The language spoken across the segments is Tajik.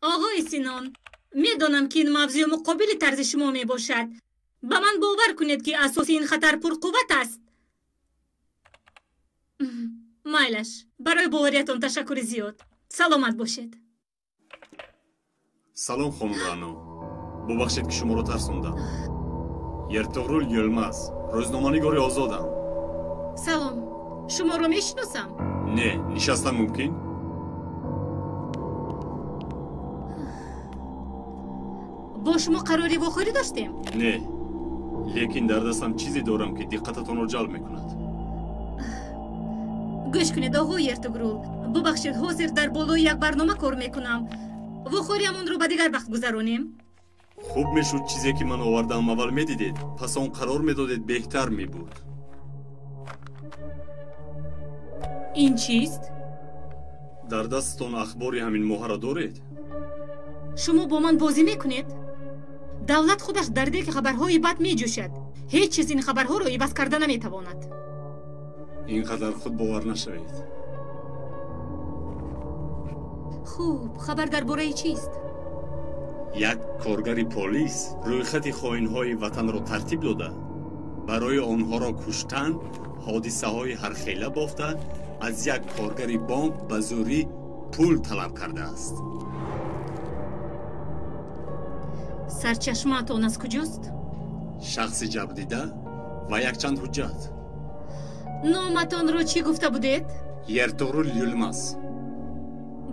Оғои Синон, медонам ки ин мавзӯи муқобили тарзи шумо мебошад. Ба ман бовар кунед, ки асоси ин хатар пурқувват аст. Майлаш, барои бовариятон ташаккури зиёд. Саломат бошед. Салом, хонум Рано. Бубахшед, ки шуморо тарсондам. Ертуғрул Йилмаз, рӯзноманигори озодам. Салом. Шуморо мешиносам? Не, нишастан мумкин? Бо шумо қарори вохӯрӣ доштем? Не, лекин дар дастам чизе дорам, ки диққататонро ҷалб мекунад. Гӯш кунед, оғои Ертуғрул. Бубахшед, ҳозир дар болои як барнома кор мекунам. Вохӯриамонро ба дигар вақт гузаронем. Хуб мешуд чизе, ки ман овардаам, аввал медидед, пас он қарор медодед, беҳтар мебуд. Ин чист? Дар дастатон ахбори ҳамин моҳаро доред? Шумо бо ман бозӣ мекунед? Давлат худаш дар деки хабарҳои бад меҷӯшад. Ҳеҷ чиз ин хабарҳоро иваз карда наметавонад. Ин қадар худбовар нашавед. Хуб, хабар дар бораи чист? Як коргари полис рӯйхати хоинҳои ватанро тартиб дода, барои онҳоро куштан ҳодисаҳои ҳархела бофта, аз як коргари бонк ба зӯрӣ пул талаб кардааст. Сарчашмаатон аз куҷост? Шахси ҷабрдида ва якчанд ҳуҷҷат. Номатонро чӣ гуфта будед? Ертуғрул Йилмаз.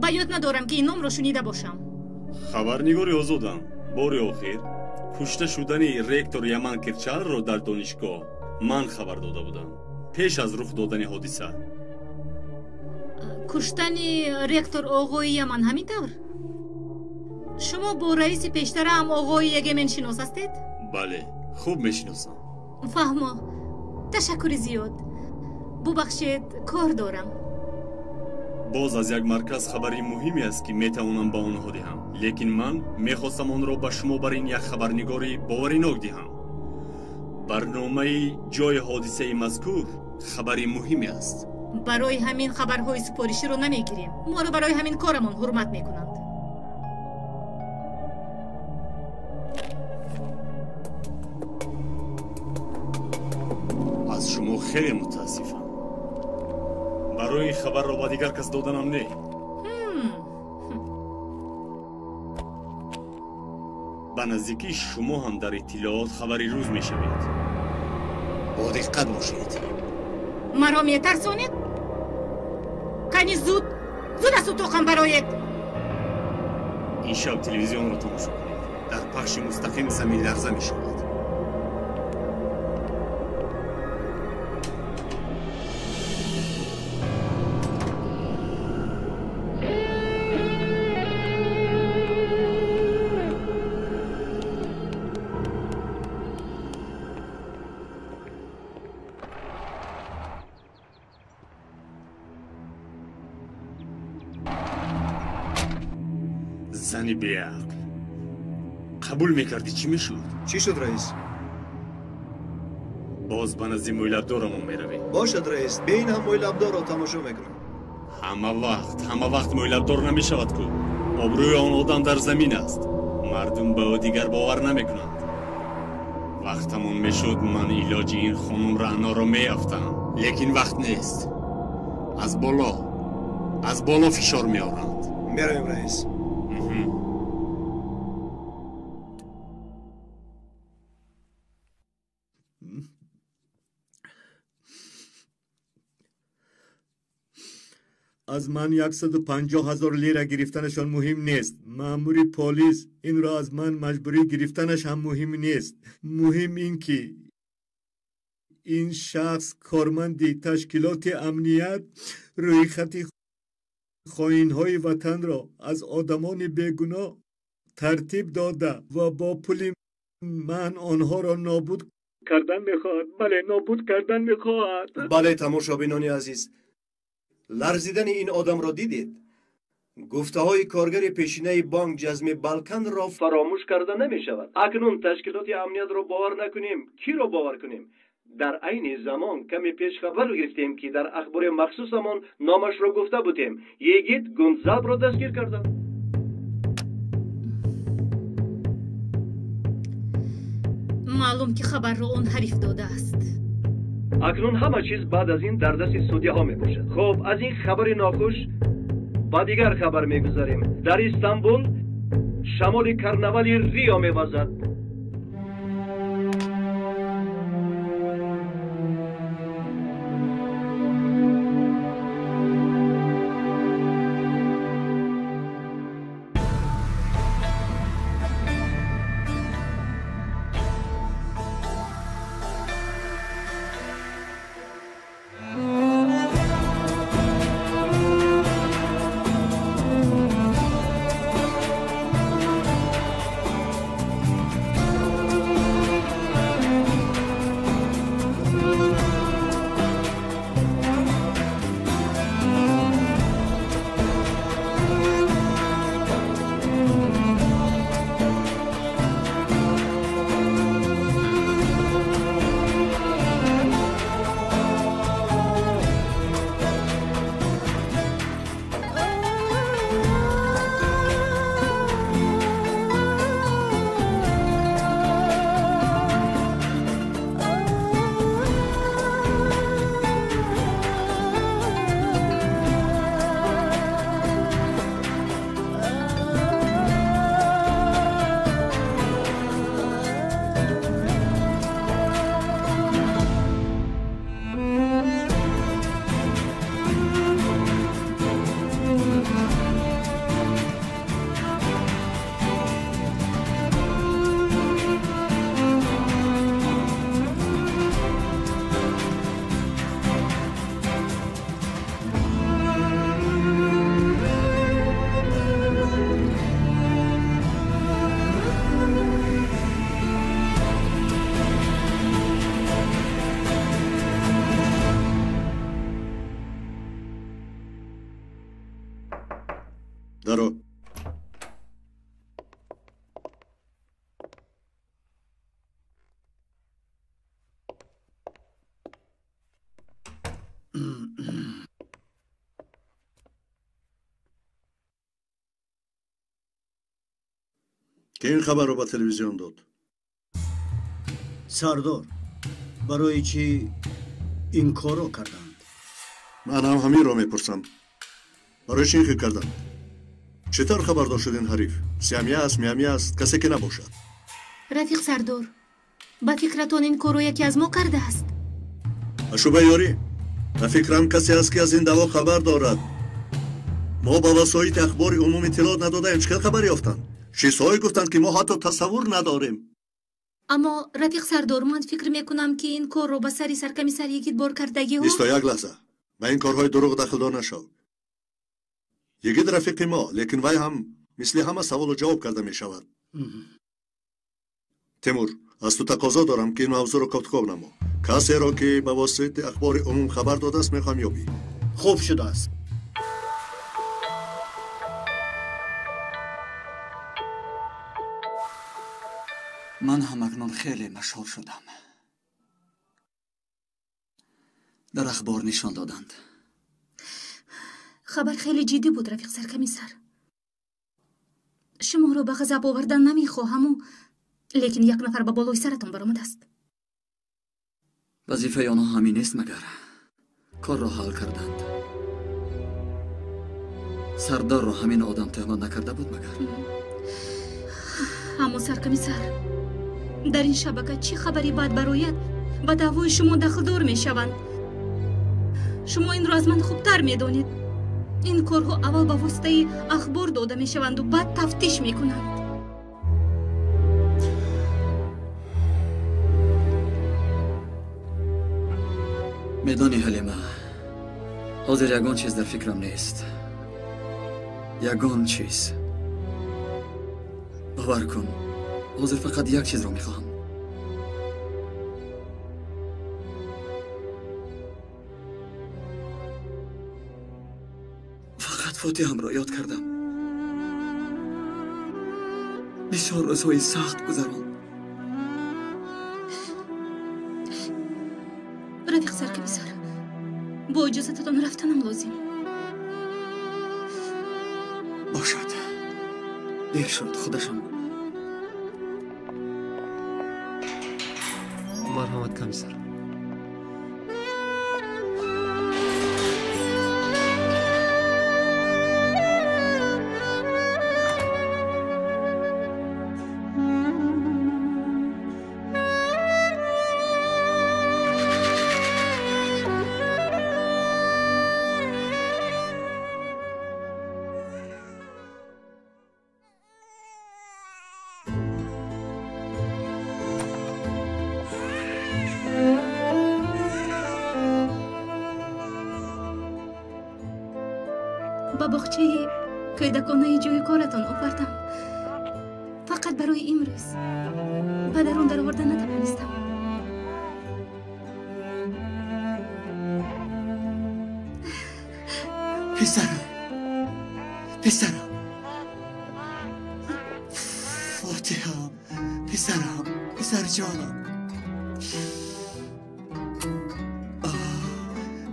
Ба ёд надорам, ки ин номро шунида бошам. Хабарнигори озодам. Бори охир кушта шудани ректор Яман Кирчалро дар донишгоҳ ман хабар дода будам, пеш аз рух додани ҳодиса. Куштани ректор оғои Яман, ҳамин тавр? Шумо бо раиси пештараам оғои Егемен шинос ҳастед? Бале, хуб мешиносам. Фаҳмо. Ташаккури зиёд. Бубахшед, кор дорам. Боз аз як марказ хабари муҳиме аст, ки метавонам ба онҳо диҳам, лекин ман мехостам онро ба шумо бар ин як хабарнигори боваринок диҳам. Барномаи ҷои ҳодисаи мазкур хабари муҳиме аст. Барои ҳамин хабарҳои супориширо намегирем. Моро барои ҳамин корамон ҳурмат мекунанд. Аз шумо хеле мутаассифам. Барои хабарро ба дигар кас доданам не. Ба наздикӣ шумо ҳам дар иттилоот хабари рӯз мешавед. Бо диққат бошед. Маро метарсонед? Кани зуд, зуд аз утоқам бароед. Ин шаб телевизионро тамошо кунед. Дар пахши мустақим заминларза мешавад. Зани беақл, қабул мекардӣ, чӣ мешуд? Чӣ шуд, раис? Боз ба назди мӯйлабдорамон меравем. Бошад, раис, бе ин ҳам мӯйлабдорро тамошо мекунам. Ҳама вақт, ҳама вақт мӯйлабдор намешавад ку. Обрӯи он одам дар замин аст. Мардум ба ӯ дигар бовар намекунанд. Вақтамон мешуд, ман илоҷи ин хонум Раъноро меёфтам, лекин вақт нест. Аз боло, аз боло фишор меоранд. Меравем, раис. Аз ман 150 ҳазор лира гирифтанашон муҳим нест. Маъмури полис инро аз ман маҷбурӣ гирифтанаш ҳам муҳим нест. Муҳим ин ки ин шахс корманди ташкилоти амният рӯйхати хоинҳои ватанро аз одамони бегуноҳ тартиб дода ва бо пули ман онҳоро нобуд кардан мехоҳад. Бале, нобуд кардан мехоҳад. Бале, тамошобинони азиз, ларзидани ин одамро дидед? Гуфтаҳои коргари пешинаи бонк Ҷазми Балканро фаромӯш карда намешавад. Акнун ташкилоти амниятро бовар накунем, киро бовар кунем? Дар айни замон каме пеш хабар гирифтем, ки дар ахбори махсусамон номашро гуфта будем. Йигит Гунзабро дастгир карданд. Маълум ки хабарро он ҳариф додааст. Акнун ҳама чиз баъд аз ин дар дасти судяҳо мебошад. Хуб, аз ин хабари нохуш ба дигар хабар мегузарем. Дар Истанбул шамоли карнавали Рио мевазад. Даро. Ки ин хабарро ба телевизион дод? Сардор, барои чӣ ин корро карданд? Ман ҳам ҳаминро мепурсам. Барои чӣ ин хел карданд? Чӣ тавр хабардор шуд ин ҳариф? Сиамия аст, миамия аст, касе ки набошад. Рафиқ сардор, ба фикратон ин корро яке аз мо кардааст? Ба шӯъбаи ёрӣ, ба фикрам касе аст, ки аз ин даъво хабар дорад. Мо ба васоити ахбори умум иттилоъ надодаем, чӣ хел хабар ёфтанд? Чизҳое гуфтанд, ки мо ҳатто тасаввур надорем. Аммо рафиқ сардор, ман фикр мекунам, ки ин корро ба сари саркомиссар Йигит бор кардагиҳо. 21 лаҳза. Ба ин корҳои дурӯғ дахлдор нашав. Йигит рафиқи мо, лекин вай ҳам мисли ҳама саволу ҷавоб карда мешавад. Тимур, аз ту тақозо дорам, ки ин мавзӯъро кофтуков намо. Касеро, ки ба воситаи ахбори умум хабар додааст, мехоҳам ёбӣ. Хуб шудааст. Ман ҳамакнун хеле машҳур шудам. Дар ахбор нишон доданд. Хабар хеле ҷиддӣ буд, рафиқ саркомиссар. Шуморо ба ғазаб овардан намехоҳаму, лекин як нафар ба болои саратон баромадааст. Вазифаи онҳо ҳамин нест, магар корро ҳал карданд. Сардорро ҳамин одам тӯҳмат накарда буд, магар? Аммо саркомиссар, дар ин шабака чӣ хабари бад барояд, ба даъвои шумо дахлдор мешаванд. Шумо инро аз ман хубтар медонед. Ин корҳо аввал ба воситаи ахбор дода мешаванду баъд тафтиш мекунанд. Медонӣ, Ҳалима, ҳозир ягон чиз дар фикрам нест. Ягон чиз. Бовар кун, ҳозир фақат як чизро мехоҳам. Фақат Фотиҳамро ёд кардам. Бисёр рӯзҳои сахт гузаронд. Рафиқ саркомиссар, бо иҷозататон рафтанам лозим. Бошад. Дер шуд, худашон. Марҳамат, комиссар. Ба боғчаи кӯдаконаи ҷои коратон овардам. Фақат барои имрӯз. Ба дарун дароварда натавонистам. Писарам, писарам, Фотиҳам, писарам, писарҷонам,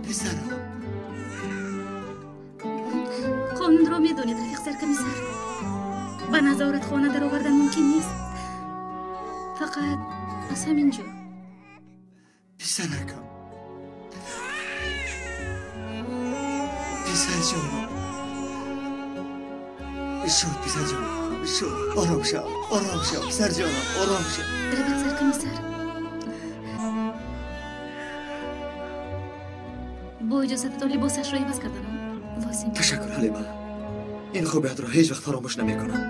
писарам. Қонунро медонед, рафиқ саркомиссар. Ба назоратхона даровардан мумкин нест. Фақат аз ҳамин ҷо. Писаракам, писарҷонам, шуд, писарҷонам, шуд. Ором шав, ором шав, писарҷонам, ором шав. Рафиқ саркомиссар, бо иҷозататон либосашро иваз карданам лозим. Ташаккур, Ҳалима. Ин хубиятро ҳеҷ вақт фаромӯш намекунам.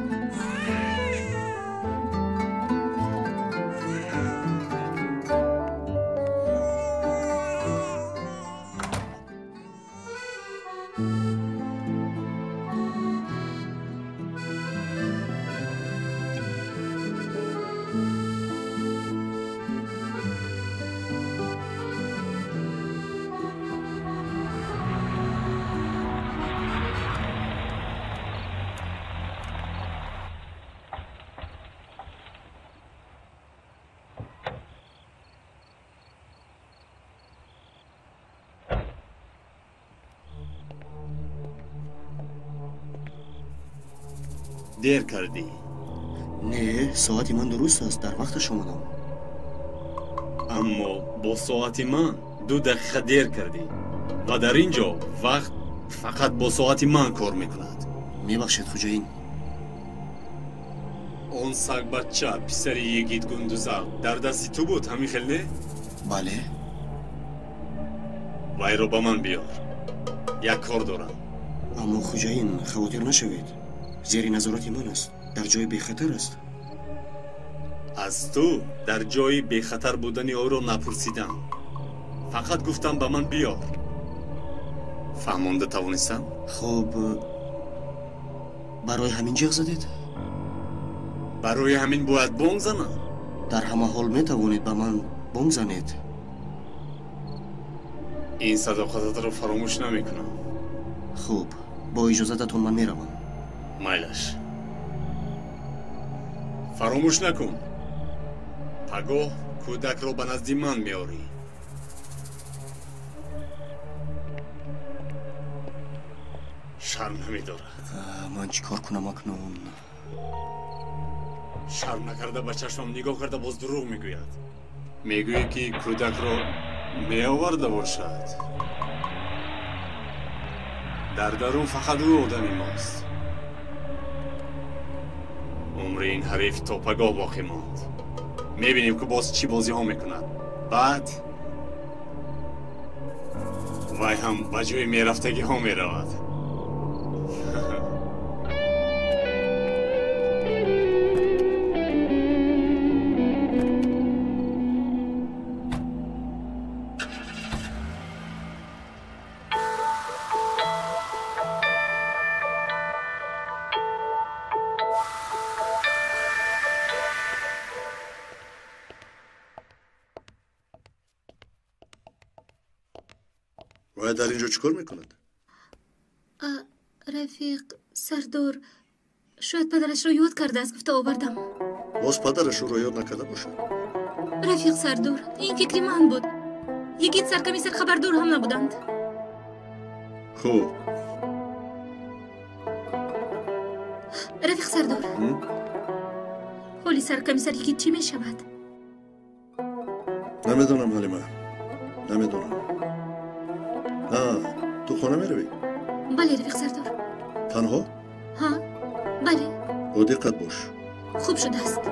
Дер кардӣ. Не, соати ман дуруст аст, дар вақташ омадам. Аммо бо соати ман 2 дақиқа дер кардӣ ва дар ин ҷо вақт фақат бо соати ман кор мекунад. Мебахшед, хуҷаин. Он сагбача, писари Йигит Гундузал, дар дасти ту буд, ҳамин хел не? Бале. Вайро ба ман биёр. Як кор дорам. Аммо хуҷаин, хавотир нашавед. Зери назорати ман аст, дар ҷои бехатар аст. Аз ту дар ҷои бехатар будани ӯро напурсидам. Фақат гуфтам ба ман биёр. Фаҳмонда тавонистам? Хуб, барои ҳамин ҷиғ задед? Барои ҳамин бояд бонг занам? Дар ҳама ҳол метавонед ба ман бонг занед. Ин садоқататро фаромӯш намекунам. Хуб, бо иҷозататон ман меравам. Майлаш. Фаромӯш накун. Пагоҳ кӯдакро ба назди ман меорӣ. Шарм намедорад. Ман чӣ кор кунам акнун? Шарм накарда ба чашмам нигоҳ карда боз дурӯғ мегӯяд. Мегӯӣ ки кӯдакро меоварда бошад. Дар дарун фақат ӯ одами мост. Умри ин ҳариф то пагоҳ боқӣ монд. Мебинем ки боз чӣ бозиҳо мекунад. Баъд вай ҳам ба ҷои мерафтагиҳо меравад. Вай дар ин ҷо чӣ кор мекунад? Рафиқ сардор, шояд падарашро ёд кардааст, гуфта овардам. Боз падараш ӯро ёд накарда бошад? Рафиқ сардор, ин фикри ман буд. Йигит саркомиссар хабардор ҳам набуданд. Хуб. Рафиқ сардор, ҳоли саркомиссар Йигит чӣ мешавад? Намедонам, Ҳалима, намедонам. Ту хона меравӣ? Бале, рафиқ сардор. Танҳо? Ҳа, бале. Бо диққат бош. Хуб шудааст.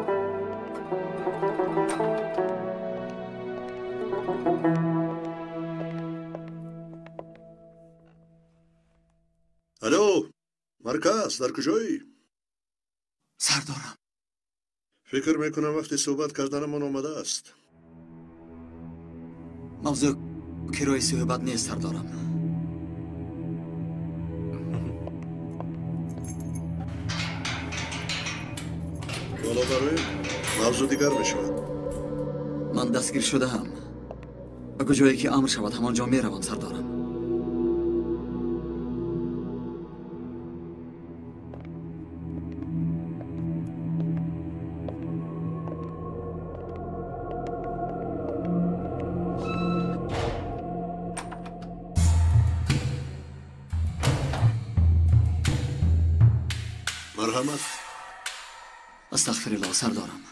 Алло, марказ, дар куҷоӣ? Сардорам. Фикр мекунам вақти суҳбат карданамон омадааст. Мавзӯъ кирои суҳбат нест, сардорам. Боло бароем, мавзӯъ дигар мешавад. Ман дастгир шудаам. Ба куҷое ки амр шавад, ҳамон ҷо меравам, сардорам. Марҳамат. Астағфируллоҳ, сардорам.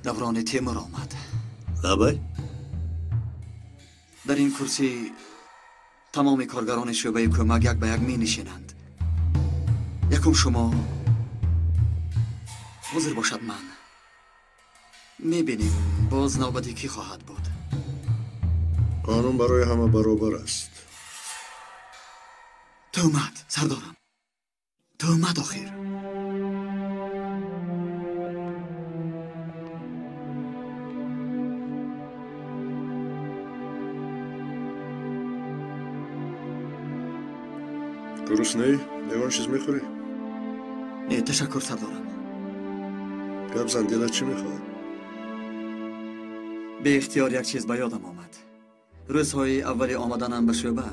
Даврони Темур омад. Лабай? Дар ин курсӣ тамоми коргарони шӯъбаи кӯмак як ба як менишинанд. Якум шумо, ҳозир бошад ман. Мебинем боз навбати кӣ хоҳад буд. Қонун барои ҳама баробар аст. Тӯҳмат, сардорам. Тӯҳмат охир. Гуруснаӣ? Ягон чиз мехӯрӣ? Не, ташаккур, сардорам. Гап зан, дилат чӣ мехоҳад? Беихтиёр як чиз ба ёдам омад. Рӯзҳои аввали омаданам ба шӯъба.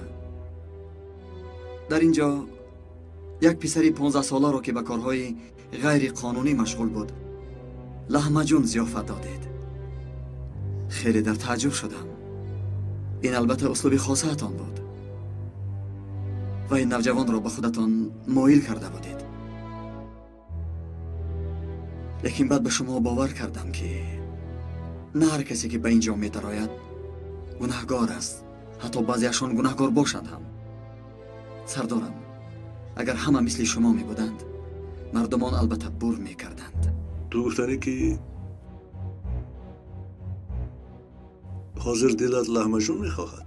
Дар ин ҷо як писари 15-соларо ки ба корҳои ғайриқонунӣ машғул буд, лаҳмаҷун зиёфат додед. Хеле дар тааҷҷуб шудам. Ин албатта услуби хосаатон буд. Ва ин навҷавонро ба худатон моил карда будед. Лекин баъд ба шумо бовар кардам, ки на ҳар касе ки ба ин ҷо медарояд гунаҳгор аст, ҳатто баъзеашон гунаҳгор бошанд ҳам. Сардорам, агар ҳама мисли шумо мебуданд, мардумон албатта бур мекарданд. Ту гуфтанӣ ки ҳозир дилат лаҳмаҷун мехоҳад?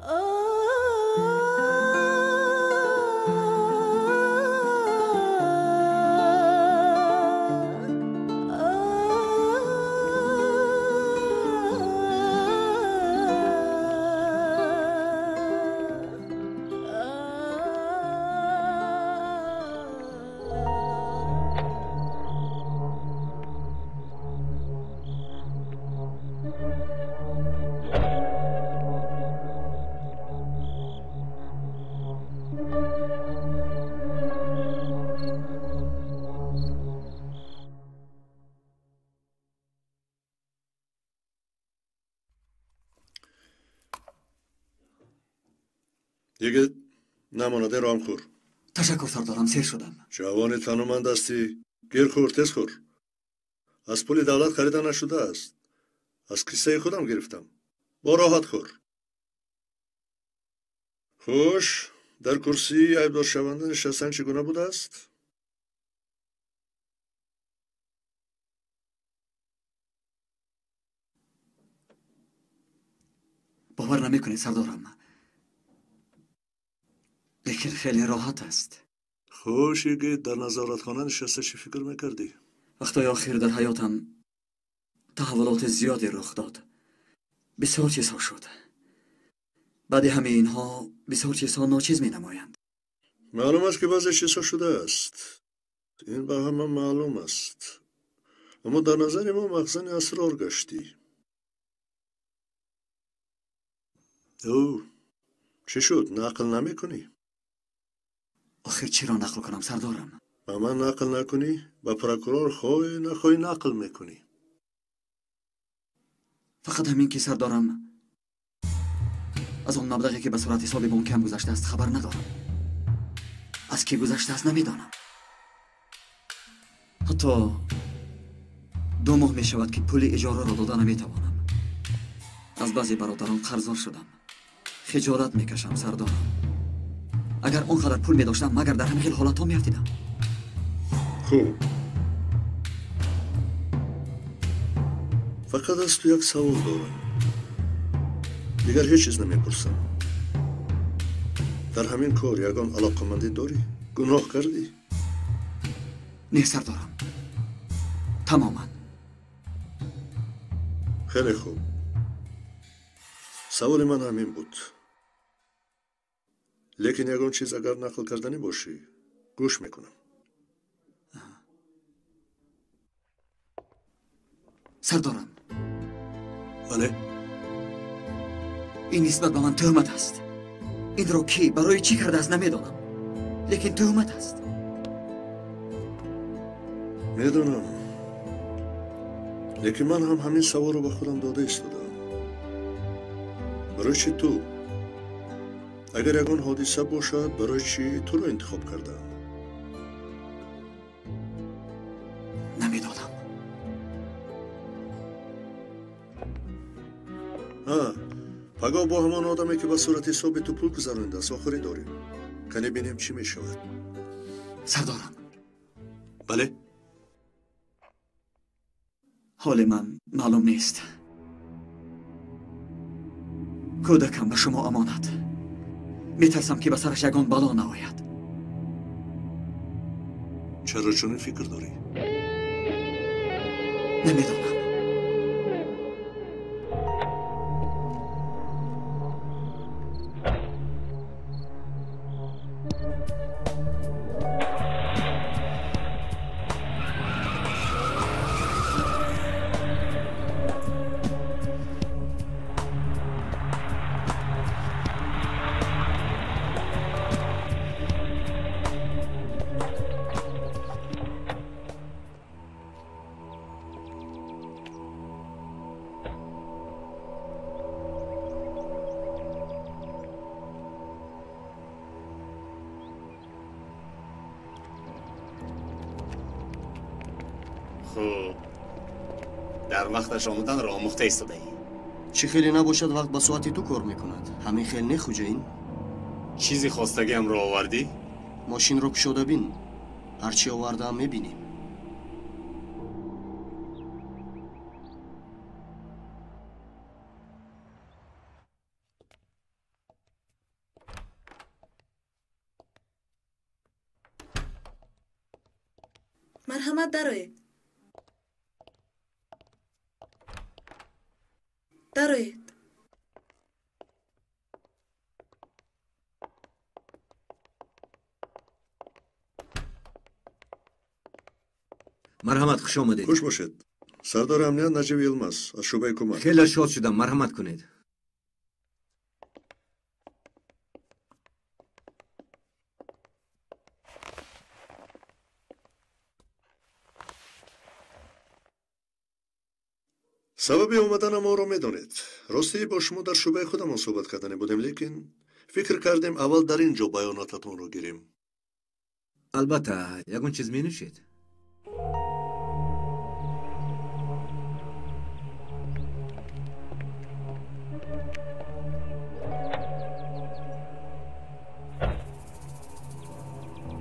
Йигит, намонаде ром хӯр. Ташаккур, сардорам, сер шудам. Ҷавони тануманд ҳастӣ. Гир хӯр, тез хӯр. Аз пули давлат харида нашудааст. Аз киссаи худам гирифтам. Бо роҳат хӯр. Хуш, дар курсии айбдоршаванда нишастан чӣ гуна будааст? Бовар намекунед, сардорам. Лекин хеле роҳат аст. Хуш, йигит, дар назоратхона нишаста чӣ фикр мекардӣ? Вақтҳои охир дар ҳаётам таҳаввулоти зиёде рух дод. Бисёр чизҳо шуд. Баъди ҳамаи инҳо бисёр чизҳо ночиз менамоянд. Маълум аст, ки баъзе чизҳо шудааст. Ин ба ҳама маълум аст. Аммо дар назари мо махзани асрор гаштӣ. Чӣ шуд? Нақл намекунӣ? Охир чиро нақл кунам, сардорам? Ба ман нақл накунӣ, ба прокурор хоҳӣ нахоҳӣ нақл мекунӣ. Фақат ҳамин ки, сардорам, аз он маблағе ки ба сурати ҳисоби бонкиам гузаштааст хабар надорам. Аз кӣ гузаштааст намедонам. Ҳатто 2 моҳ мешавад ки пули иҷораро дода наметавонам. Аз баъзе бародарон қарздор шудам. Хиҷолат мекашам, сардорам. Агар он қадар пул медоштам, магар дар ҳамин хел ҳолатҳо меафтидам? Хуб, фақат аз ту як савол дорам, дигар ҳеҷ чиз намепурсам. Дар ҳамин кор ягон алоқамандӣ дорӣ? Гуноҳ кардӣ? Не, сардорам, тамоман. Хеле хуб, саволи ман ҳамин буд. Лекин ягон чиз агар нақл карданӣ бошӣ, гӯш мекунам. Сардорам. Бале? Ин нисбат ба ман тӯҳмат аст. Инро кӣ барои чӣ кардааст намедонам, лекин тӯҳмат аст. Медонам, лекин ман ҳам ҳамин саволро ба худам дода истодаам. Барои чӣ ту? Агар ягон ҳодиса бошад, барои чӣ туро интихоб кардаам? Намедонам. Пагоҳ бо ҳамон одаме ки ба сурати ҳисоби ту пул гузаронидааст охирӣ дорем. Кане бинем чӣ мешавад. Сардорам. Бале? Ҳоли ман маълум нест. Кӯдакам ба шумо амонат. Метарсам ки ба сараш ягон бало наояд. Чаро чунин фикр дорӣ? Намедонам. Дар вақташ омаданро омӯхта истодаӣ. Чӣ хеле набошад, вақт ба соати ту кор мекунад. Ҳамин хел не, Хуҷаин? Чизи хостагиамро овардӣ? Мошинро кушода бин. Ҳар чӣ овардаам мебинӣ. Марҳамат, дароед. Дароед. Марҳамат, хуш омадед. Хуш бошед. Сардори амният Наҷиб Йилмаз аз шӯъбаи кӯмак. Хеле шод шудам, марҳамат кунед. Сабаби омаданам моро медонед. Ростӣ бо шумо дар шӯъбаи худамон суҳбат кардане будем, лекин фикр кардем аввал дар ин ҷо баёнотатонро гирем. Албатта, ягон чиз менӯшед?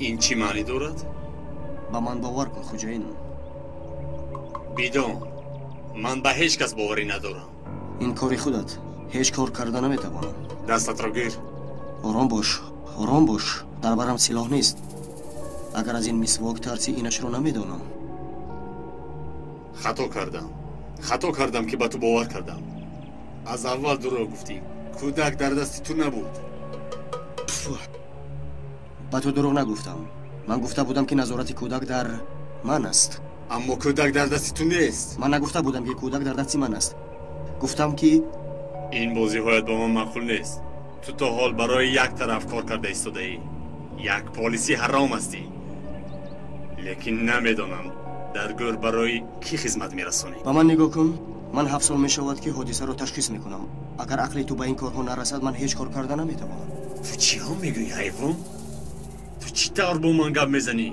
Ин чӣ маънӣ дорад? Ба ман бовар кун, Хуҷаин. Бидон, ман ба ҳеҷ кас боварӣ надорам. Ин кори худат. Ҳеҷ кор карда наметавонам. Дастатро гир. Ором бош, ором бош. Дар барам силоҳ нест. Агар аз ин мисвок тарсӣ, инашро намедонам. Хато кардам. Хато кардам ки ба ту бовар кардам. Аз аввал дурӯғ гуфтӣ. Кӯдак дар дасти ту набуд. Ба ту дурӯғ нагуфтам. Ман гуфта будам ки назорати кӯдак дар ман аст. Аммо кӯдак дар дасти ту нест. Ман нагуфта будам ки кӯдак дар дасти ман аст. Гуфтам ки Ин бозиҳоят ба ман маъқул нест. Ту то ҳол барои як тараф кор карда истодаӣ. Як полиси ҳаром ҳастӣ. Лекин намедонам дар гӯр барои кӣ хизмат мерасонӣ. Ба ман нигоҳ кун. Ман 7 сол мешавад ки ҳодисаро ташхис мекунам. Агар ақли ту ба ин корҳо нарасад, ман ҳеҷ кор карда наметавонам. Ту чиҳо мегӯӣ, ҳайвон? Ту чӣ тавр бо ман гап мезанӣ?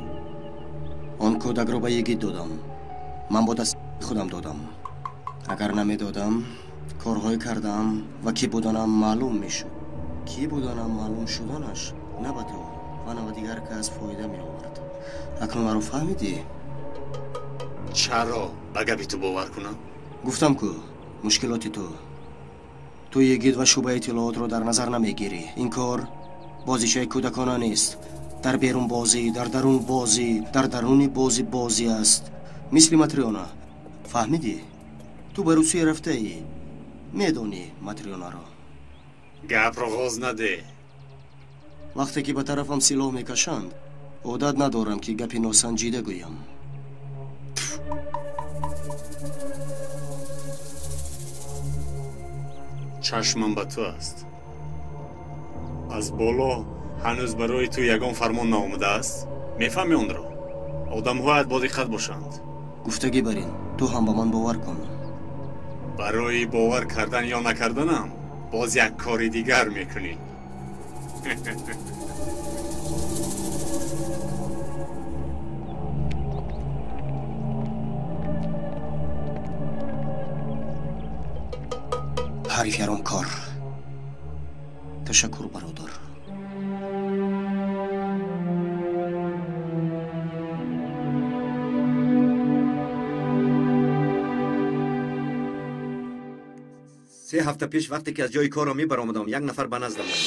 Он кӯдакро ба Йигит додам. Ман бо дасти худам додам. Агар намедодам, корҳое кардам ва кӣ буданам маълум мешуд. Кӣ буданам маълум шуданаш на ба ту ва на ба дигар кас фоида меовард. Акнун маро фаҳмидӣ? Чаро ба гапи ту бовар кунам? Гуфтам ку мушкилоти ту. Ту Йигит ва шӯъбаи иттилоотро дар назар намегирӣ. Ин кор бозичаи кӯдакона нест. Дар берун бозӣ, дар дарун бозӣ, дар даруни бозӣ бозӣ аст. Мисли Матрёна. Фаҳмидӣ? Ту ба Русия рафтаӣ. Медонӣ Матрёнаро. Гапро ғоз наде. Вақте ки ба тарафам силоҳ мекашанд, одат надорам ки гапи носанҷида гӯям. Чашмам ба ту аст. Аз боло ҳанӯз барои ту ягон фармон наомадааст? Мефаҳмӣ онро? Одамҳоят бодиққат бошанд. Гуфтагӣ бар ин, ту ҳам ба ман бовар кун. Барои бовар кардан ё накарданам боз як кори дигар мекунӣ. Ҳариф яромкор. Ташаккур, бародар. Се ҳафта пеш вақте ки аз ҷои корро мебаромадам, як нафар ба наздам омад.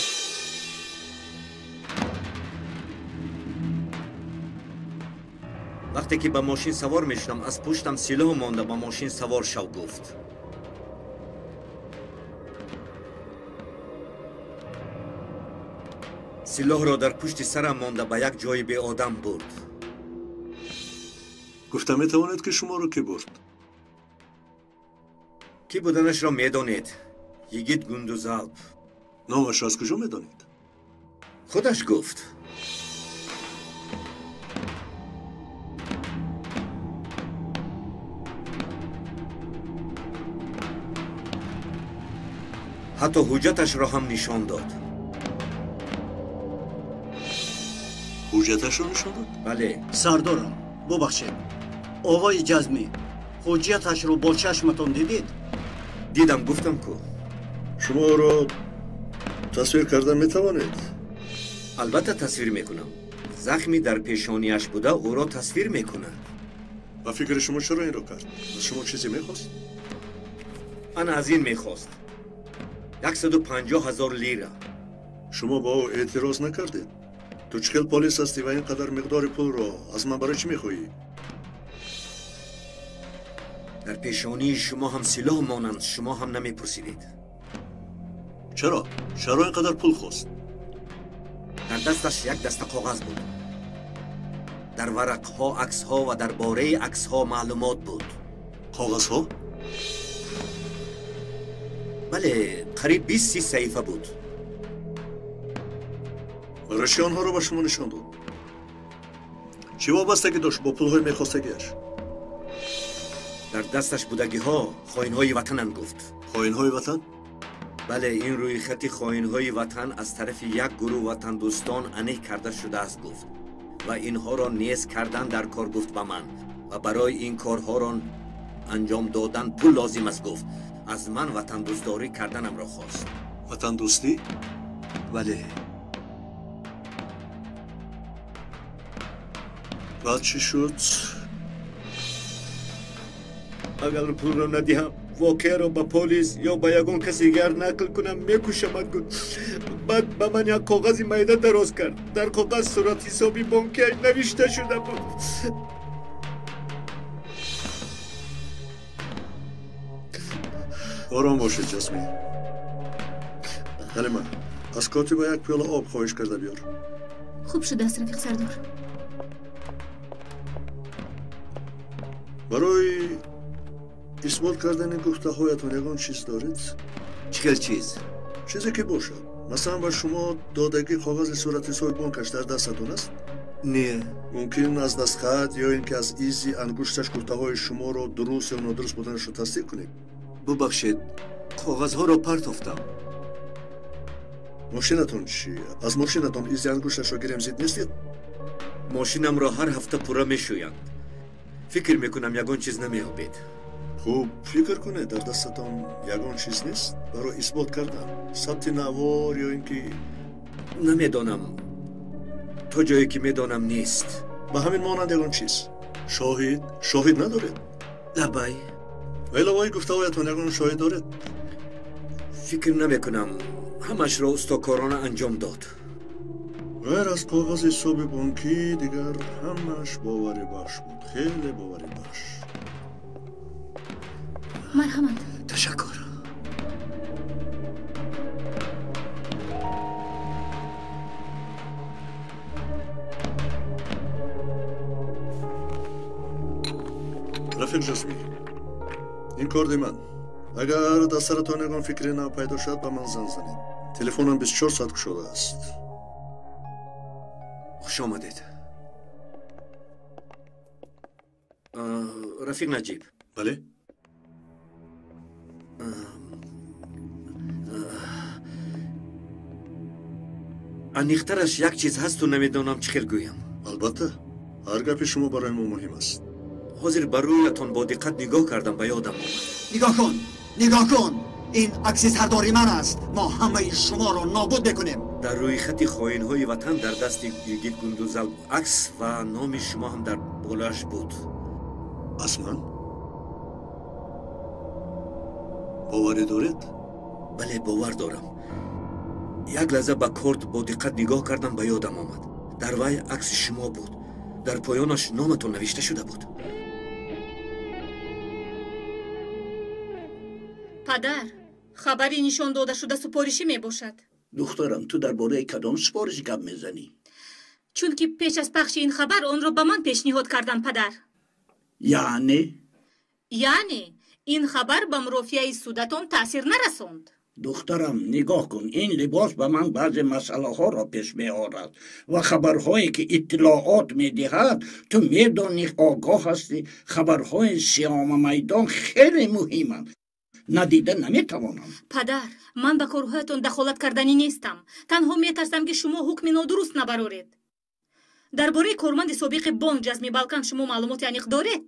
Вақте ки ба мошин савор мешудам, аз пуштам силоҳ монда ба мошин савор шав гуфт. Силоҳро дар пушти сарам монда ба як ҷои беодам бурд. Гуфта метавонед ки шуморо кӣ бурд? Кӣ буданашро медонед. Йигит Гундузалп. Номашро аз куҷо медонед? Худаш гуфт. Ҳатто ҳуҷҷаташро ҳам нишон дод. Ҳуҷҷаташро нишон дод? Бале. Сардорам, бубахшед. Оғои Ҷазмӣ, ҳуҷҷаташро бо чашматон дидед? Дидам, гуфтам ку. Шумо ӯро тасвир карда метавонед? Албатта тасвир мекунам. Захми дар пешонияш буда ӯро тасвир мекунад. Ба фикри шумо чаро инро кард? Аз шумо чизе мехост? Ана аз ин мехост. 150 000 лира. Шумо ба ӯ эътироз накардед? Ту чӣ хел полис ҳастӣ ва ин қадар миқдори пулро аз ман барои чӣ мехоҳӣ? Дар пешонии шумо ҳам силоҳ монанд, шумо ҳам намепурсидед. Чаро? Чаро ин қадар пул хост? Дар дасташ як даста коғаз буд. Дар варақҳо аксҳо ва дар бораи аксҳо маълумот буд. Коғазҳо? Бале, қариб 20-30 саҳифа буд. Барои чӣ онҳоро ба шумо нишон дод? Чӣ вобастагӣ дошт бо пулҳои мехостагиаш? Дар дасташ будагиҳо хоинҳои ватананд гуфт. Хоинҳои ватан? Бале, ин рӯйхати хоинҳои ватан аз тарафи як гурӯҳ ватандӯстон аниқ карда шудааст гуфт ва инҳоро нез кардан дар кор гуфт ба ман ва барои ин корҳоро анҷом додан пул лозим аст гуфт. Аз ман ватандӯстдорӣ карданамро хост. Ватандӯстӣ? Бале. Баъд чӣ шуд? Агар пулро надиҳам, воқеаро ба полис ё ба ягон каси дигар нақл кунам, мекушамад гуфт. Баъд ба ман як коғази майда дароз кард. Дар коғаз суратҳисоби бонкиаш навишта шуда буд. Ором бошед, Ҷасмин. Ҳалима, аз котиба як пиёла об хоҳиш карда биёр. Хуб шудааст, рафиқ сардор. Барои исбот кардани гуфтаҳоятон ягон чиз доред? Чӣ хел чиз? Чизе ки бошад. Масалан, ба шумо додагӣ коғази сурати ҳисоби бонкаш дар дастатон аст? Не. Мумкин аз дастхат ё ин ки аз изи ангушташ гуфтаҳои шуморо дуруст ё нодуруст буданашро тасдиқ кунед. Бубахшед, коғазҳоро партофтам. Мошинатон чӣ? Аз мошинатон изи ангушташро гирем, зид нестед? Мошинамро ҳар ҳафта пурра мешӯянд. Фикр мекунам, ягон чиз намеёбед. Хуб, фикр кунед, дар дастатон ягон чиз нест барои исбот кардан? Сабти навор ё ин ки... Намедонам. То ҷое ки медонам, нест. Ба ҳамин монанд ягон чиз? Шоҳид? Шоҳид надоред? Лабай. Ба иловаи гуфтаҳоятон ягон шоҳид доред? Фикр намекунам. Ҳамашро устокорона анҷом дод. Ғайр аз коғази ҳисоби бонкӣ дигар ҳамааш боварибахш буд. Хеле боварибахш. Марҳамат. Ташаккур. Рафиқ Ҷазмӣ, ин корди ман. Агар дар саратон ягон фикри нав пайдо шавад, ба ман занг занед. Телефонам 24 соат кушода аст. Хуш омадед. Рафиқ Наҷиб. Бале? Аниқтараш як чиз ҳасту намедонам чӣ хел гӯям. Албатта, ҳар гапи шумо барои мо муҳим аст. Ҳозир ба рӯятон бо диққат нигоҳ кардам, ба ёдам омад. Нигоҳ кун, нигоҳ кун! Ин акси сардори ман аст. Мо ҳамаи шуморо нобуд мекунем. Дар рӯйхати хоинҳои ватан дар дасти Йигит Гундузалп акс ва номи шумо ҳам дар болояш буд. Аз ман? Боварӣ доред? Бале, бовар дорам. Як лаҳза ба корт бо диққат нигоҳ кардам, ба ёдам омад. Дар вай акси шумо буд. Дар поёнаш номатон навишта шуда буд. Падар, хабари нишон дода шуда супоришӣ мебошад. Духтарам, ту дар бораи кадом супориш гап мезанӣ? Чунки пеш аз пахши ин хабар онро ба ман пешниҳод карданд, падар. Яъне? Яъне ин хабар ба мурофиаи судатон таъсир нарасонд. Духтарам, нигоҳ кун, ин либос ба ман баъзе масъалаҳоро пеш меорад ва хабарҳое ки иттилоот медиҳад, ту медонӣ, огоҳ ҳастӣ, хабарҳои сиёмамайдон хеле муҳиманд. Надида наметавонам. Падар, ман ба корҳоятон дахолат карданӣ нестам. Танҳо метарсам, ки шумо ҳукми нодуруст набароред. Дар бораи корманди собиқи бонк Ҷазми Балкан шумо маълумоти аниқ доред?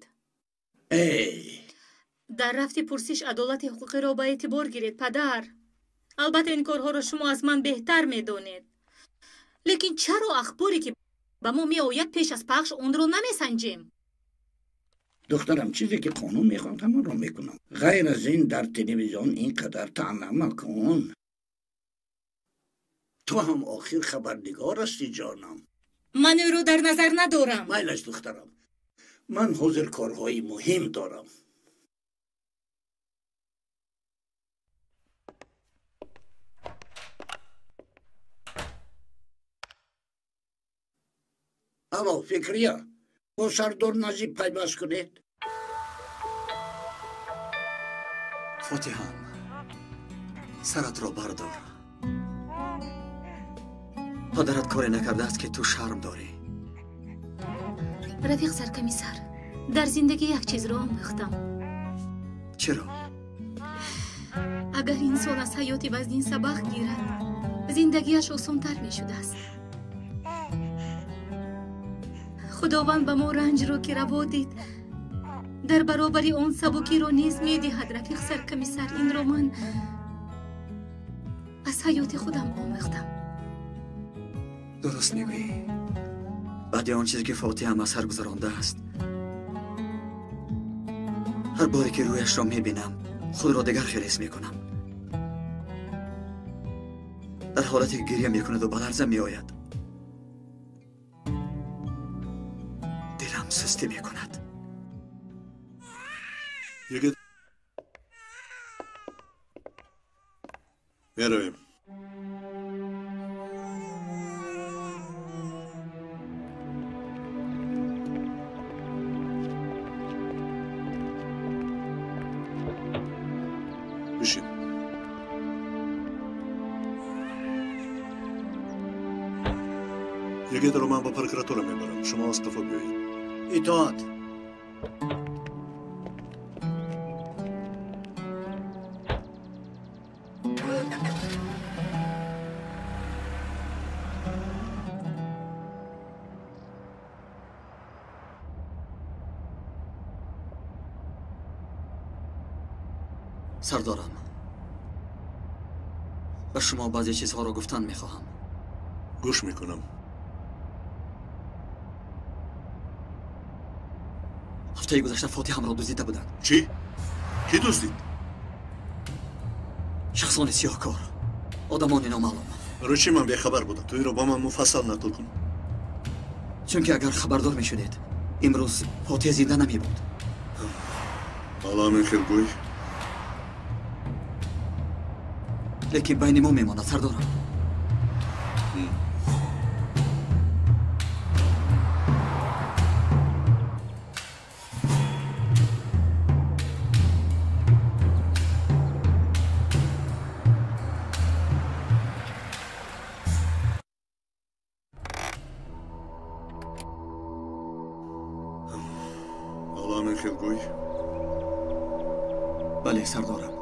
Эй! Дар рафти пурсиш адолати ҳуқуқиро ба эътибор гиред, падар. Албатта, ин корҳоро шумо аз ман беҳтар медонед. Лекин чаро ахборе ки ба мо меояд пеш аз пахш онро намесанҷем? Духтарам, чизе ки қонун мехоҳад, ҳамонро мекунам. Ғайр аз ин дар телевизион ин қадар таъна макун. Ту ҳам охир хабарнигор ҳастӣ, ҷонам. Ман ӯро дар назар надорам. Майлаш, духтарам, ман ҳозир корҳои муҳим дорам. Алло, Фикрия, бо сардор Наҷиб пайваст кунед. Фотиҳам, саратро бардор. Падарат коре накардааст, ки ту шарм дорӣ. Рафиқ саркамисар, дар зиндагӣ як чизро омӯхтам. Чиро? Агар инсон аз ҳаёти вазнин сабақ гирад, зиндагиаш осонтар мешудааст. Худованд ба мо ранҷро ки раво дид, дар баробари он сабукиро низ медиҳад. Рафиқ саркамисар, инро ман аз ҳаёти худам омӯхтам. Дуруст мегӯӣ. Баъди он чизе ки Фотиҳам аз сар гузарондааст, ҳар боре ки рӯяшро мебинам, худро дигар хел ҳис мекунам. Дар ҳолате ки гирья мекунаду ба ларза меояд, дилам сустӣ мекунад. Йигит, меравем. Бишин. Йигитро ман ба прокуратура мебарам. Шумо аз қафо биёед. Итоат. Сардорам, ба шумо баъзе чизҳоро гуфтан мехоҳам. Гӯш мекунам. Ҳафтаи гузашта Фотиҳамро дуздида буданд. Чӣ? Кӣ дуздид? Шахсони сиёҳкор, одамони номаълум. Барои чӣ ман бехабар будам? Ту инро ба ман муфассал нақл кун. Чунки агар хабардор мешудед, имрӯз Фотиҳ зинда намебуд. Ҳоло ҳамин хел гӯй. Лекин байни мо мемонад, сардорам. Ҳоло ҳамин хел гӯй. Бале, сардорам.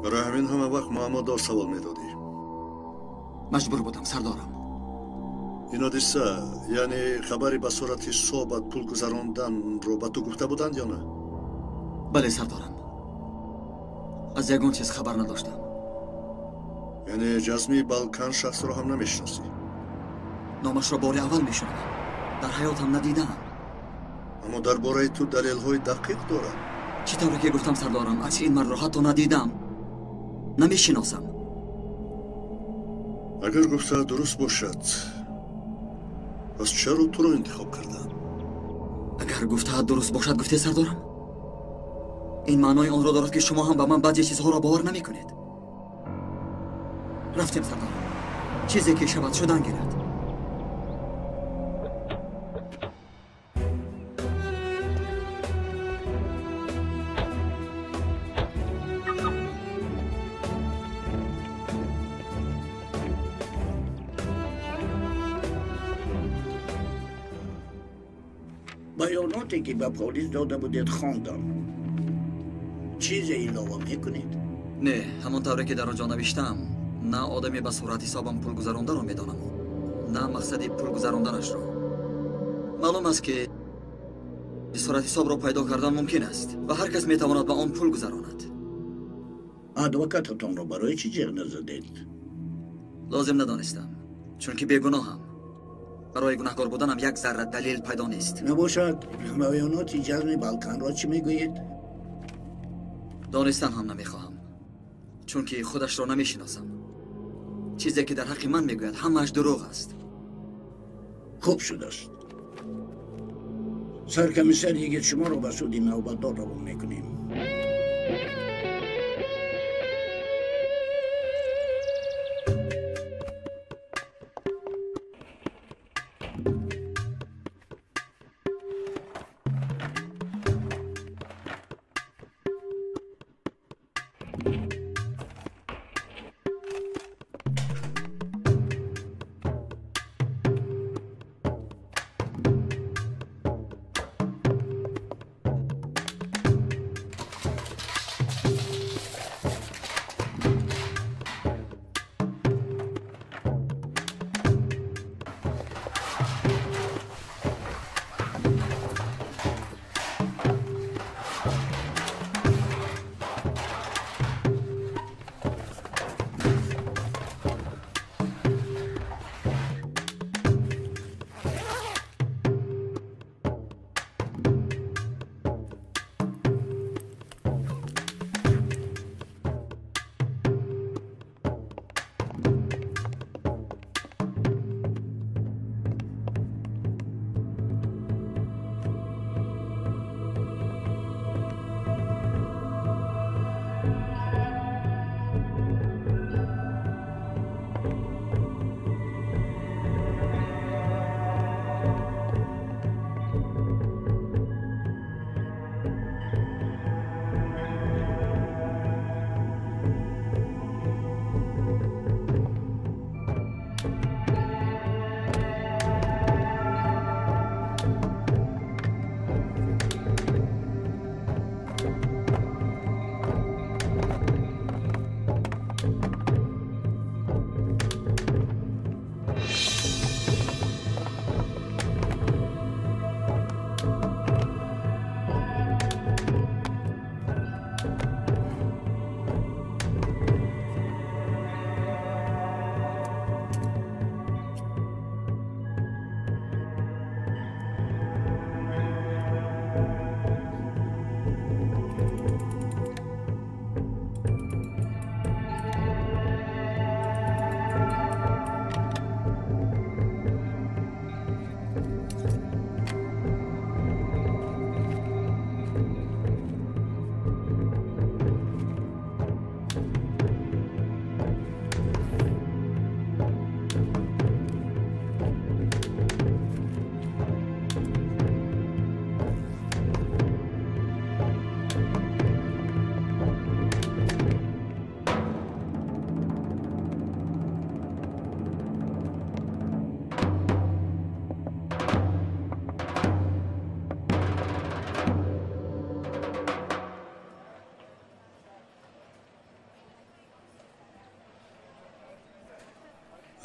Барои ҳамин ҳама вақт муаммодор савол медодӣ. Маҷбур будам, сардорам. Ин ҳодиса, яъне хабари ба сурати ҳисобат пул гузаронданро ба ту гуфта буданд ё на? Бале, сардорам. Аз ягон чиз хабар надоштам. Яъне Ҷазми Балкан шахсро ҳам намешиносӣ? Номашро бори аввал мешунавам. Дар ҳаётам надидаам. Аммо дар бораи ту далелҳои дақиқ дорад. Чӣ тавре ки гуфтам, сардорам, акси ин мардро ҳатто надидам. Намешиносам. Агар гуфта дуруст бошад, пас чаро туро интихоб карданд? Агар гуфтаат дуруст бошад, гуфте, сардорам, ин маънои онро дорад, ки шумо ҳам ба ман баъзе чизҳоро бовар намекунед. Рафтем, сардорам. Чизе ки шавад, шудан гирад. Баёноте ки ба полис дода будед хондам. Чизе илова мекунед? Не, ҳамон тавре ки дар он ҷо навиштам, на одаме ба сурат ҳисобам пул гузарондаро медонаму, на мақсади пул гузаронданашро. Маълум аст, ки сурат ҳисобро пайдо кардан мумкин аст ва ҳар кас метавонад ба он пул гузаронад. Адвокататонро барои чӣ ҷеғ назадед? Лозим надонистам, чунки бегуноҳам. Барои гунаҳкор буданам як зарра далел пайдо нест. Набошад, баёноти Ҷазми Балканро чӣ мегӯед? Донистан ҳам намехоҳам, чунки худашро намешиносам. Чизе ки дар ҳаққи ман мегӯяд, ҳамааш дурӯғ аст. Хуб шудааст. Саркомиссар Йигит шуморо ба суди навбатдор равон мекунем.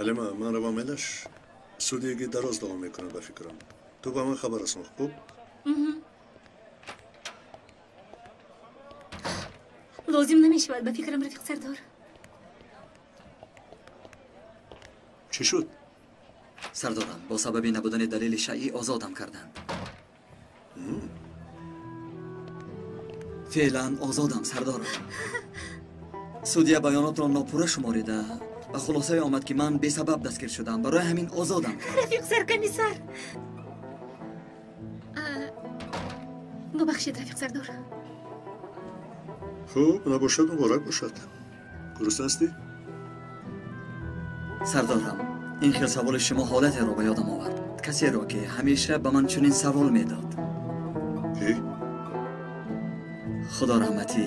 Ҳалима, ман равам элаш. Судияги дароз давом мекунад ба фикрам. Ту ба ман хабар расон, хуб? Лозим намешавад ба фикрам, рафиқ сардор. Чӣ шуд? Сардорам, бо сабаби набудани далели шаъӣ озодам карданд. Феълан озодам, сардорам. Судья баёнотро нопурра шуморида ба хулосае омад, ки ман бесабаб дастгир шудам. Барои ҳамин озодам. Рафиқ саркомиссар. Бубахшед, рафиқ сардор. Хуб, набошад, муборак бошад. Гурусна ҳастӣ? Сардорам, ин хел саволи шумо ҳолатеро ба ёдам овард. Касеро, ки ҳамеша ба ман чунин савол медод. Кӣ? Худо раҳмати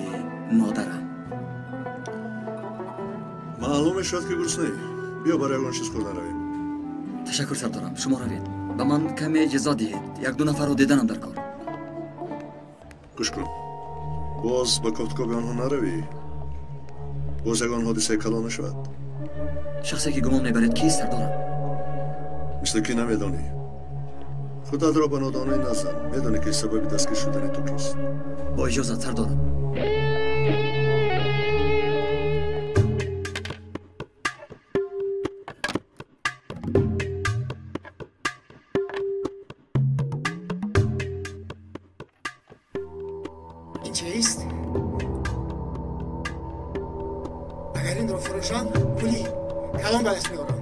модарам. Маълум мешавад, ки гуруснаӣ. Биё барои ягон чиз хӯрдан равем. Ташаккур, сардорам, шумо равед. Ба ман каме ҷазо диҳед. Як-ду нафарро диданам дар кор. Гӯш кун. Боз ба кофтукоби онҳо наравӣ. Боз ягон ҳодисаи калон нашавад. Шахсе, ки гумон мебаред, кист, сардорам? Мисли ки намедонӣ. Худатро ба нодонӣ назан. Медонӣ, ки сабаби дастгир шудани ту кист. Бо иҷозат, сардорам. Ин чист? Агар инро фурӯшам, пули калон ба даст меорам.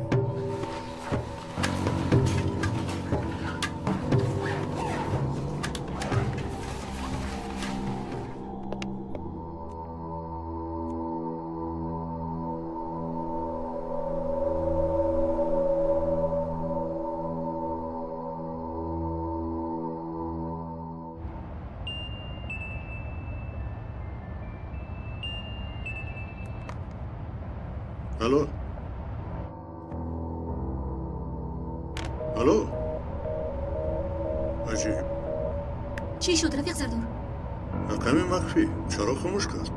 Алло? Алло? Аҷиб. Чӣ шуд, рафиқ сардор? Рақами махфӣ. Чаро хомӯш кард?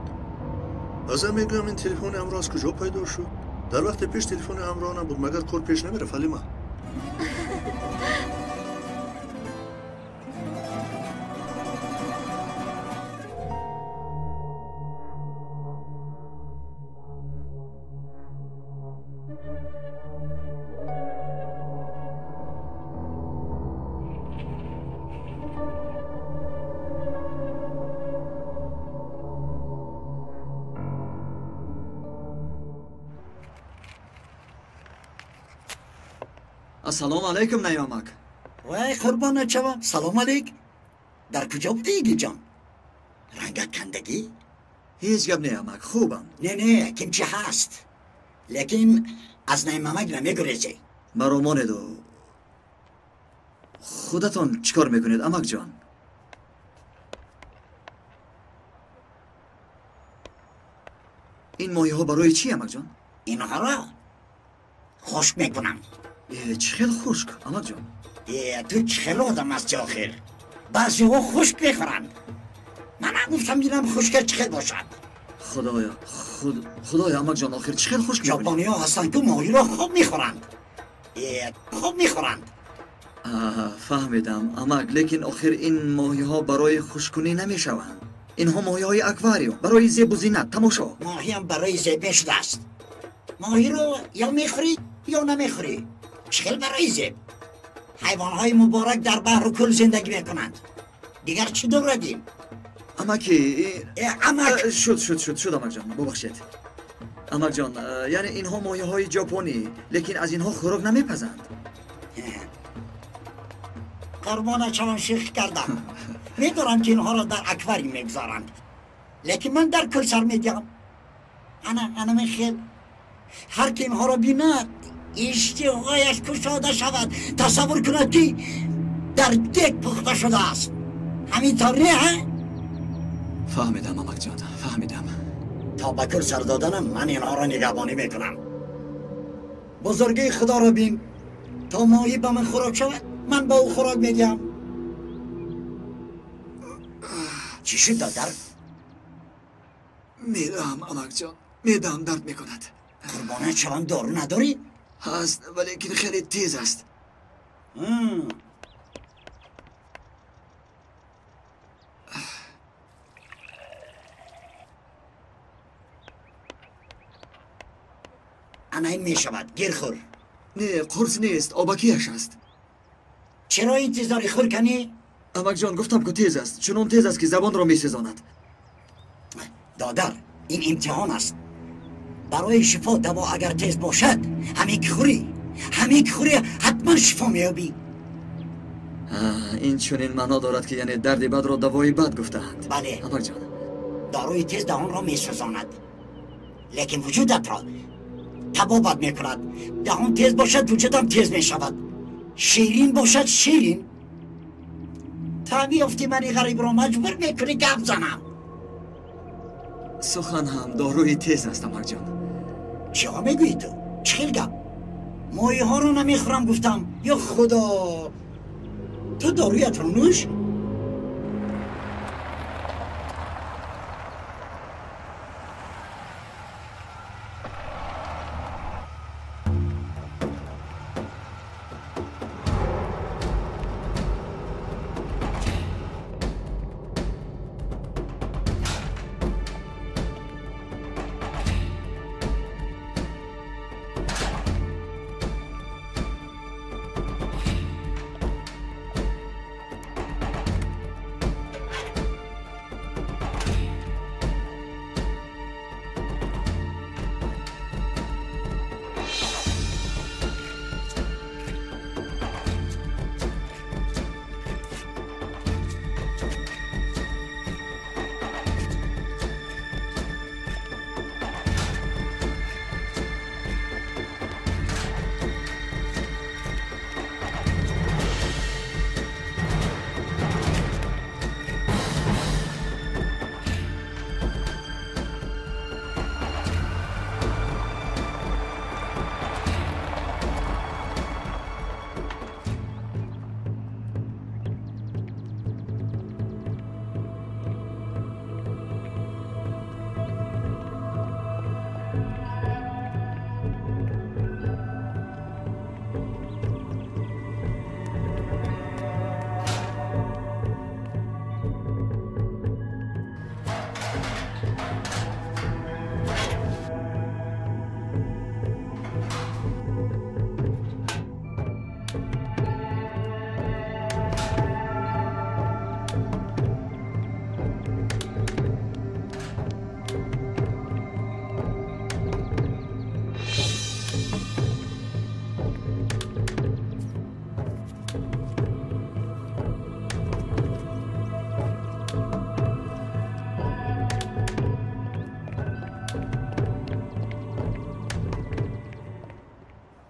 Баъзан мегӯям, ин телефони ҳамроҳ аз куҷо пайдо шуд? Дар вақти пеш телефони ҳамроҳ набуд, магар кор пеш намерафт, Ҳалима? Ассалому алайкум, Наёмак. Вай, қурбонат шавам. Салом алейк. Дар куҷо будӣ, Игиҷон? Рангат кандагӣ? Ҳеҷ гап не, амак, хубам. Не, не, ким чӣ ҳаст. Лекин аз Наймамак намегурезӣ. Маро монеду. Худатон чӣ кор мекунед, амакҷон? Ин моҳиҳо барои чӣ, амакҷон? Инҳоро хушк мекунам. Чӣ хел хушк, амакҷон? Ту чӣ хел одам ҳасти охир? Баъзеҳо хушк мехӯранд. Манам гуфтам бинам хушка чӣ хел бошад. Худоё, худоё, амакҷон, охир чӣ хел хушк мекунӣ? Ҷопониҳо ҳастанд, ки моҳиро хоб мехӯранд. Хоб мехӯранд. Фаҳмидам, амак, лекин охир ин моҳиҳо барои хушккунӣ намешаванд. Инҳо моҳиҳои аквариум, барои зебу зинат, тамошо. Моҳиам барои зеб мешудааст. Моҳиро ё мехӯрӣ, ё намехӯрӣ. Чӣ хел барои зеб? Ҳайвонҳои муборак дар баҳру кӯл зиндагӣ мекунанд. Дигар чӣ дорад ин? Амаки, амак. Шуд, шуд, шуд, шуд, амакҷон, бубахшед. Амакҷон, яъне инҳо моҳиҳои ҷопонӣ, лекин аз инҳо хӯрок намепазанд. Қурбонат шавам, ших кардам. Медонам, ки инҳоро дар аквариум мегузоранд, лекин ман дар кӯл сар медиҳам. Ана, ана мехел. Ҳар ки инҳоро бинад, иштиҳояш кушода шавад, тасаввур кунад, ки дар дег пухта шудааст. Ҳамин тавр не, ҳа? Фаҳмидам, амакҷон, фаҳмидам. То ба кӯл сар доданам ман инҳоро нигаҳбонӣ мекунам. Бузургии худоро бин, то моҳӣ ба ман хӯрок шавад, ман ба ӯ хӯрок медиҳам. Чӣ шуд, додар? Медаҳам, амакҷон, медаҳам, дард мекунад. Қурбонат шавам, дору надорӣ? Ҳаст, валекин хеле тез аст. Ана ин мешавад, гир хӯр. Не, қурс нест, обакиаш аст. Чаро интизори хӯр кунӣ? Амакҷон, гуфтам ку тез аст, чунон тез аст ки забонро месезонад. Додар, ин имтиҳон аст. Барои шифо даво агар тез бошад, ҳамин ки хӯрӣ, ҳамин ки хӯрӣ ҳатман шифо меёбӣ. Ин чунин маъно дорад ки яъне дарди бадро давои бад гуфтаанд. Бале. Амакҷон, доруи тез даҳонро месӯзонад, лекин вуҷудатро табобат мекунад. Даҳон тез бошад, вуҷудам тез мешавад. Ширин бошад, ширин. Та меёфтӣ мани ғарибро маҷбур мекунӣ гап занам. Сухан ҳам доруи тез аст, амакҷон. Чиҳо мегӯӣ ту? Чӣ хел гап? Моҳиҳоро намехӯрам гуфтам. Ё худо, ту доруятро нӯш.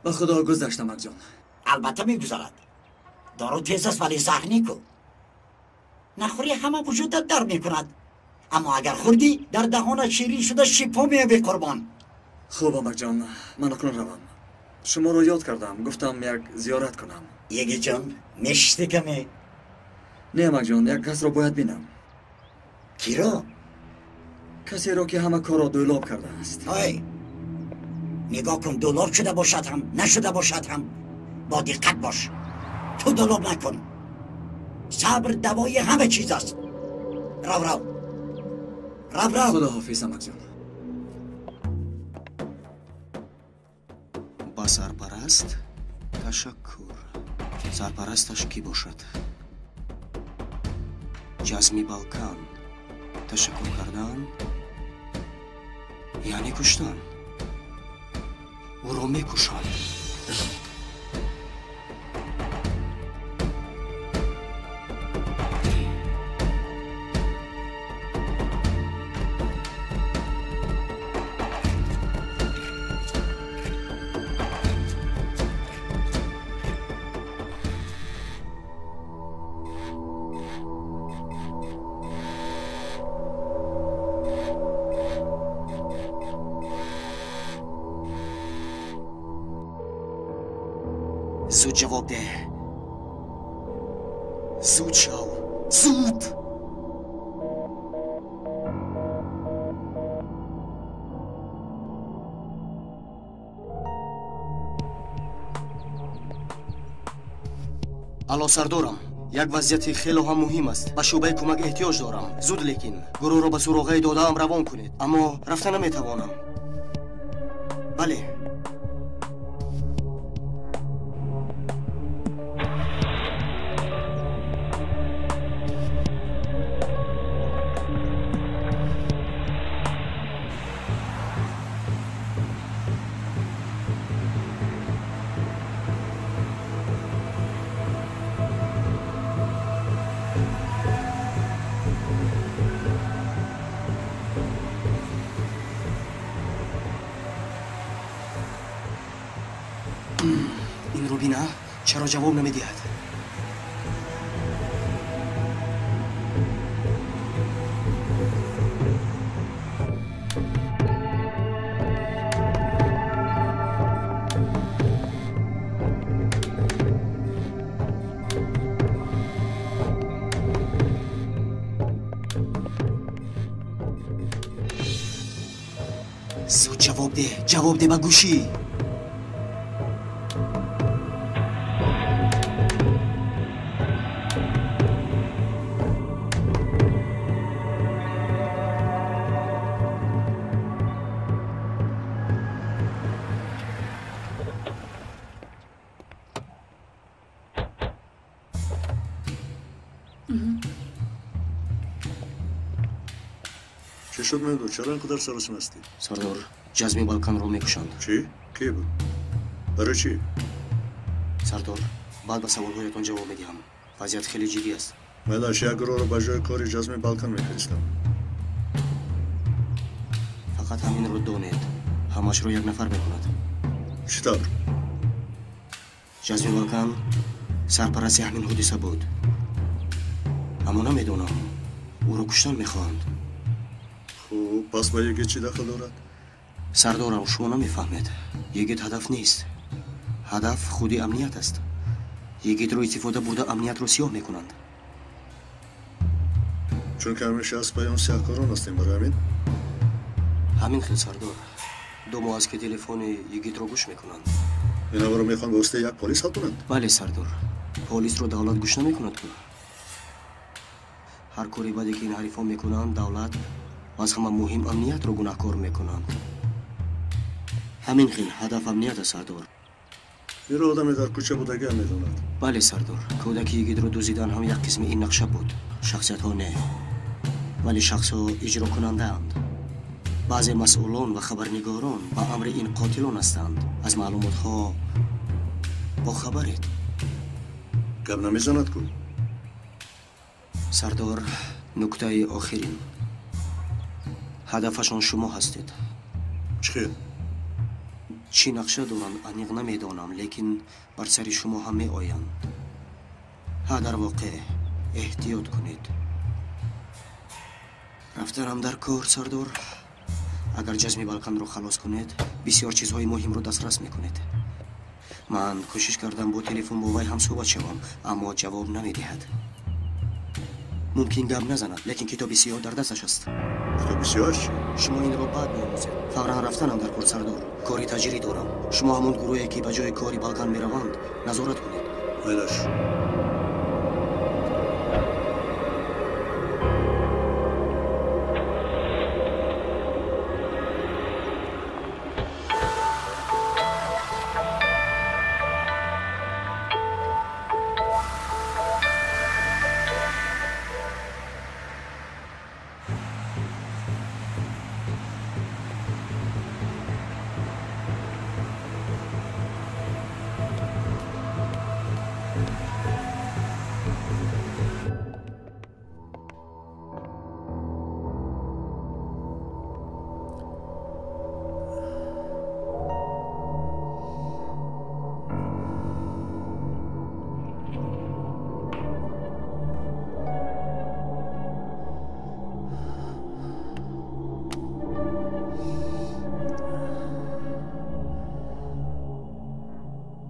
Ба худо гузашт, амакҷон. Албатта мегузарад. Дору тез аст, вале заҳр нику. Нахӯрӣ ҳама вуҷудат дар мекунад, аммо агар хӯрдӣ дар даҳонат ширин шуда шифо меёбӣ қурбон. Хуб, амакҷон, ман акнун равам. Шуморо ёд кардам, гуфтам як зиёрат кунам. Егиҷон, мешишти каме? Не, амакҷон, як касро бояд бинам. Киро? Касеро ки ҳама корро дӯлоб кардааст. Ой, нигоҳ кун, дӯлоб шуда бошад ҳам, нашуда бошад ҳам, бо диққат бош. Ту дӯлоб накун. Сабр давои ҳама чиз аст. Рав, рав, рав, рав. Худо ҳофиз, амакҷон. Ба сарпараст ташаккур. Сарпарасташ кӣ бошад? Ҷазми Балкан. Ташаккур кардан яъне куштан. Ӯро мекушанд. Зуд ҷавоб деҳ. Зуд шав. Зуд! Алло, сардорам, як вазъияти хело ҳам муҳим аст. Ба шӯъбаи кӯмак эҳтиёҷ дорам. Зуд, лекин гурӯҳро ба суроғаи додаам равон кунед, аммо рафта наметавонам. Бале. Чаро ҷавоб намедиҳад? Зуд ҷавоб деҳ, ҷавоб деҳ ба гӯшӣ. Чӣ шуд, Мевлуд? Чаро ин қадар саросим ҳастӣ? Сардор, Ҷазми Балканро мекушанд. Чӣ? Кӣ буд? Барои чӣ? Сардор, баъд ба саволҳоятон ҷавоб медиҳам. Вазъият хеле ҷиддӣ аст. Майлаш, як гурӯҳро ба ҷои кори Ҷазми Балкан мефиристам. Фақат ҳаминро донед, ҳамашро як нафар мекунад. Чӣ тавр? Ҷазми Балкан сарпарасти ҳамин ҳодиса буд. Аммо намедонам, ӯро куштан мехоҳанд. Хуб, пас ба Йигит чӣ дахл дорад? Сардорам, шумо намефаҳмед. Йигит ҳадаф нест. Ҳадаф худи амният аст. Йигитро истифода бурда амниятро сиёҳ мекунанд. Чунки ҳамеша аз пайи он сиёҳкорон ҳастем, барои ҳамин? Ҳамин хел, сардор. 2 моҳ аст, ки телефони Йигитро гӯш мекунанд. Инаваро мехоҳанд ба воситаи як полис ҳал кунанд? Бале, сардор. Полисро давлат гӯш намекунад ку. Ҳар кори баде, ки ин ҳарифон мекунанд, давлат ва аз ҳама муҳим амниятро гунаҳкор мекунанд. Ҳамин хел ҳадаф амният аст, сардор. Инро одаме дар кӯча будагиам медонад. Бале, сардор. Кӯдаки Йигитро дуздидан ҳам як қисми ин нақша буд. Шахсиятҳо не, вале шахсҳо иҷрокунандаанд. Баъзе масъулон ва хабарнигорон ба амри ин қотилон ҳастанд. Аз маълумотҳо бохабаред. Гап намезанад ку? Сардор, нуктаи охирин. Ҳадафашон шумо ҳастед. Чӣ хел? Чӣ нақша доранд, аниқ намедонам, лекин бар сари шумо ҳам меоянд. Ҳа, дар воқеъ эҳтиёт кунед. Рафтанам дар кор, сардор. Агар Ҷазми Балканро халос кунед, бисёр чизҳои муҳимро дастрас мекунед. Ман кӯшиш кардам бо телефон бо вай ҳам суҳбат шавам, аммо ҷавоб намедиҳад. Мумкин гап назанад, лекин китоби сиёҳ дар дасташ аст. Китоби сиёҳаш чӣ? Шумо инро баъд меомӯзед. Фавран рафтанам дар кор, сардор. Кори таҷирӣ дорам. Шумо ҳамон гурӯҳе, ки ба ҷои кори Балкан мераванд, назорат кунед. Майлаш.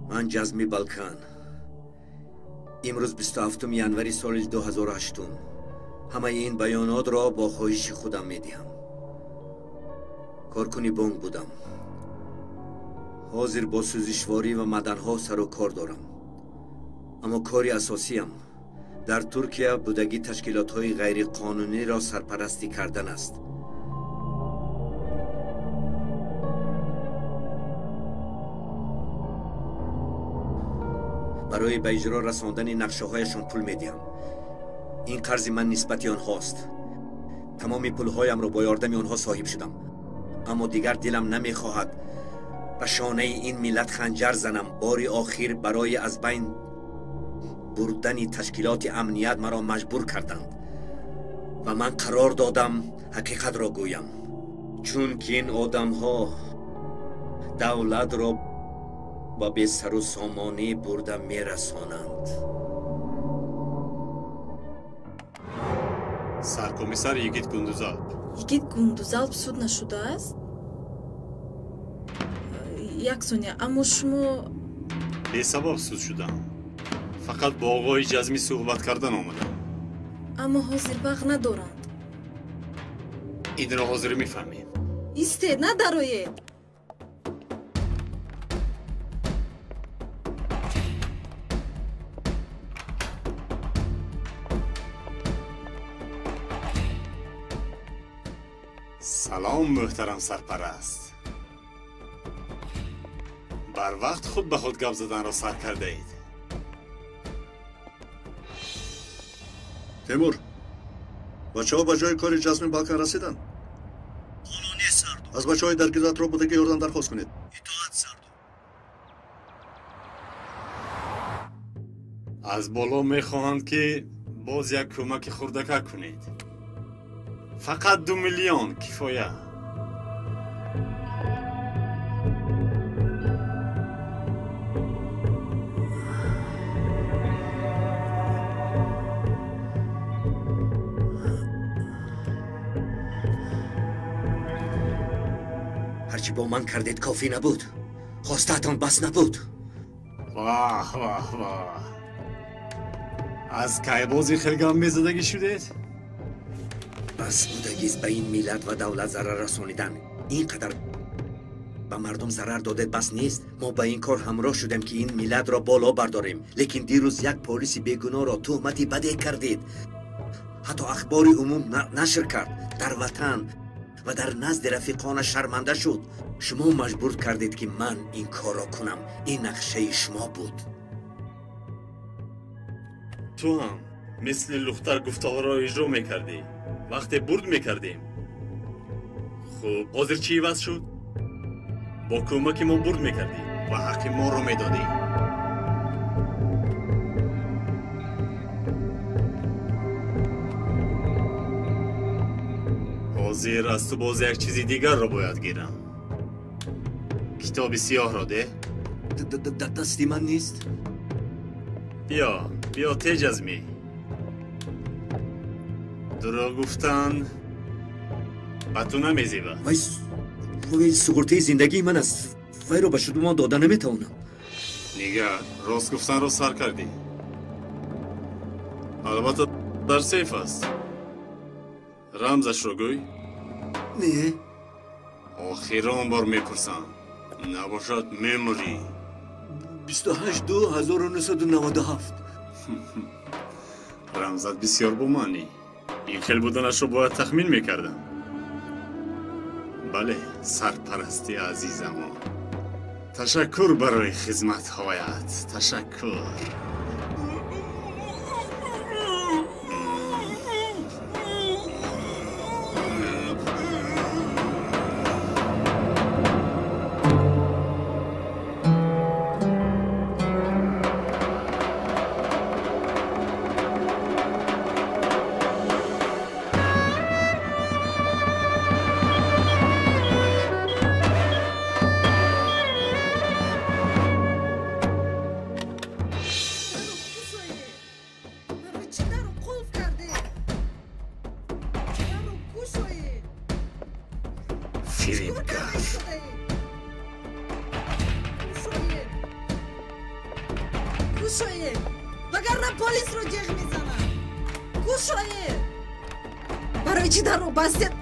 Ман Ҷазми Балкан. Имрӯз 27 январи соли 2008 ҳамаи ин баёнотро бо хоҳиши худам медиҳам. Коркуни бонк будам. Ҳозир бо сӯзишворӣ ва маъданҳо сару кор дорам. Аммо кори асосиям дар Туркия будагӣ ташкилотҳои ғайриқонуниро сарпарастӣ кардан аст. Барои ба иҷро расондани нақшаҳояшон пул медиҳам. Ин қарзи ман нисбати онҳост. Тамоми пулҳоямро бо ёрдами онҳо соҳиб шудам. Аммо дигар дилам намехоҳад ба шонаи ин миллат ханҷар занам. Бори охир барои аз байн бурдани ташкилоти амният маро маҷбур карданд ва ман қарор додам ҳақиқатро гӯям, чунки ин одамҳо давлатро ба бесару сомонӣ бурда мерасонанд. Саркомиссар Йигит Гундузалп. Йигит Гундузалп суд нашудааст? Як сония, аммо шумо бесабаб суд шудам. Фақат бо оғои Ҷазмӣ суҳбат кардан омадам. Аммо ҳозир вақт надоранд. Инро ҳозир мефаҳмем. Истед, надароед. Салом, муҳтарам сарпараст. Барвақт худ ба худ гап заданро сар кардаед. Темур, бачаҳо ба ҷои кори Ҷазми Балкан расиданд? Ҳоло нест, сардор. Аз бачаҳои дар гирду атроф будагӣ ёрдам дархост кунед. Итоат, сардор. Аз боло мехоҳанд, ки боз як кӯмаки хурдакак кунед. Фақат 2 миллион кифоя. Ҳарчи бо ман кардед кофӣ набуд. Хостаатон бас набуд. Ваҳ, ваҳ, ваҳ. Аз кай бози хел гап мезадагӣ шудед? Бас будагист ба ин миллат ва давлат зарар расонидан. Ин қадар ба мардум зарар додед бас нест. Мо ба ин кор ҳамроҳ шудем, ки ин миллатро боло бардорем. Лекин дирӯз як полиси бегуноҳро туҳмати баде кардед. Ҳатто ахбори умум нашр кард. Дар ватан ва дар назди рафиқона шарманда шуд. Шумо маҷбур кардед, ки ман ин корро кунам. Ин нақшаи шумо буд. Ту ҳам мисли лухтар гуфтаҳоро иҷро мекардӣ. Вақте бурд мекардем. Хуб, ҳозир чӣ иваз шуд? Бо кӯмаки мо бурд мекардӣ ва ҳаққи моро медодӣ. Ҳозир аз ту боз як чизи дигарро бояд гирам. Китоби сиёҳро де? Дасти ман нест. Биё, биё те, Ҷазмӣ. Дурӯғ гуфтан ба ту намезебад. Вай суғуртаи зиндагии ман аст. Вайро ба шумо дода наметавонам. Нигар, рост гуфтанро сар кардӣ. Албатта дар сейф аст. Рамзашро гӯй. Не. Охирон бор мепурсам. Набошад мемурӣ. 28/2/1997. Рамзат бисёр бомаънӣ. Ин хел буданашро бояд тахмин мекардам. Бале, сарпарасти азизамон. Ташаккур барои хизматҳоят. Ташаккур. Вагарна полисро ҷеғ мезанам. Кушоед! Барои чӣ дарро бастед?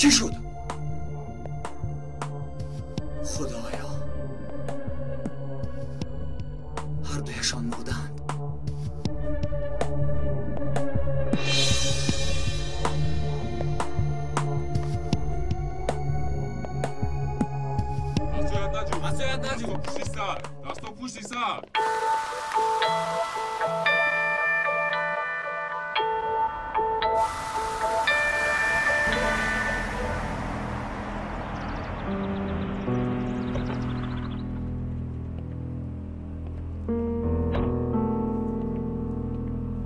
Чӣ шуд? Худоё, ҳардуяшон мурдаанд.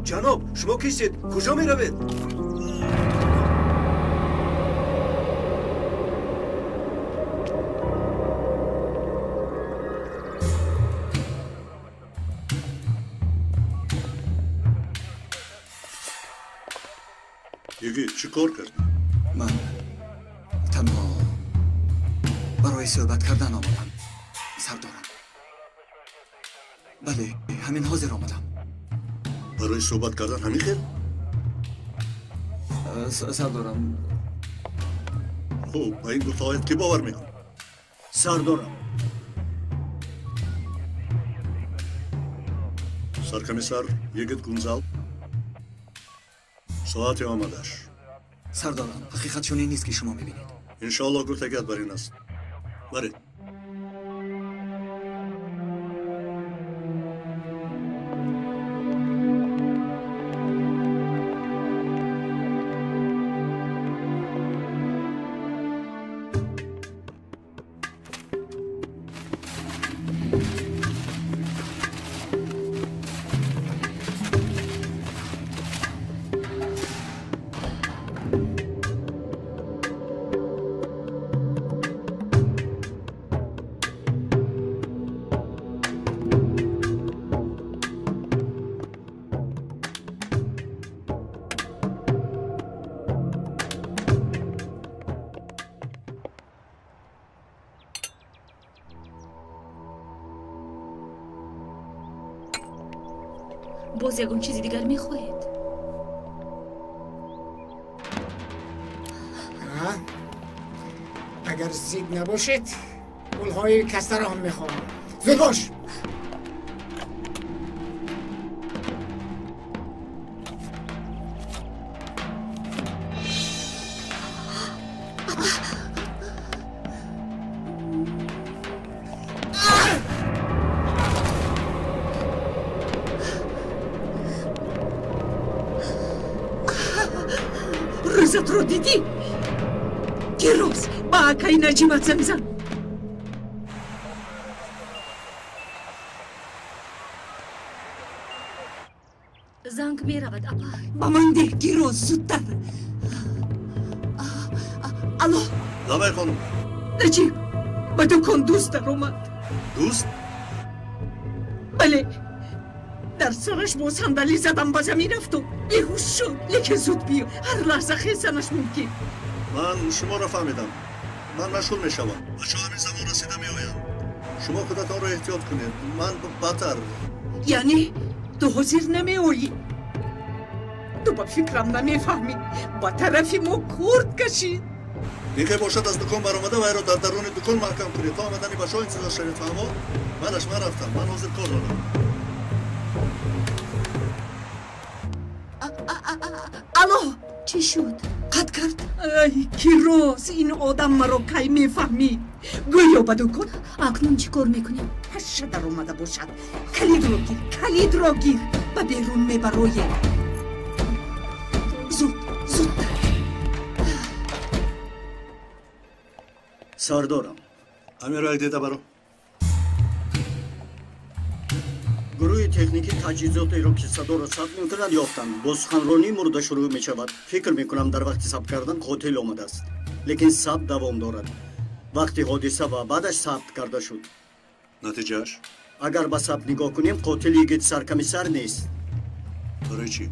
Ҷаноб, шумо кистед? Куҷо меравед? Йигит, чӣ кор кардӣ? Ман танҳо барои суҳбат кардан омадам, сардорам. Бале, ҳамин ҳозир омадам. Барои суҳбат кардан ҳамин хел? Сардорам. Хуб, ба ин гуфтаҳоят кӣ бовар мекунад? Сардорам. Саркомиссар Йигит Гунзал, соати омадаш. Сардорам, ҳақиқат чунин нест, ки шумо мебинед. Иншоаллоҳ гуфтагият бар ин аст. Баред. Боз ягон чизи дигар мехоҳед? Агар зид набошед, пулҳои кастаро ҳам мехоҳам. Зуд бош! Рӯзатро дидӣ? Гирӯз ба акаи Наҷимат занг зад. Занг меравад, апа. Ба ман деҳ, гирӯз, зудтар. Алло. Лабай, хонум. Наҷиб, ба дукон дӯст даромад. Дӯст? Бале. Дар сараш бо сандалӣ задам, ба замин афтод, беҳуш шуд. Лекин зуд биё, ҳар лаҳза хезанаш мумкин. Ман шуморо фаҳмидам. Ман машғул мешавам. Бачаҳо ҳамин замон расида меоянд. Шумо худатонро эҳтиёт кунед. Ман батар. Яъне ту ҳозир намеоӣ? Ту ба фикрам намефаҳмӣ. Ба тарафи мо курд кашид. Ин бошад, аз дукон баромада вайро дар даруни дукон маҳкам кунед. То омадани бачаҳо интизор шавед, фаҳмо? Манаш, ман рафтам. Ман ҳозир кор дорам. Алло! Чӣ шуд? Қатъ кард. Ай, Кироз, ин одам маро кай мефаҳмид? Гӯё ба дукон. Акнун чӣ кор мекунем? Паша даромада бошад. Калидро гир, калидро гир. Ба берун мебароем. Зуд, зудтар. Сардорам. Амиро як дида баро. Гурӯҳи техникӣ таҷҳизотеро, ки садоро сабт мекунад, ёфтанд. Бо суханронӣ мурда шурӯъ мешавад. Фикр мекунам, дар вақти сабт кардан қотил омадааст, лекин сабт давом дорад. Вақти ҳодиса ва баъдаш сабт карда шуд. Натиҷааш? Агар ба сабт нигоҳ кунем, қотил Йигит саркомиссар нест. Барои чӣ?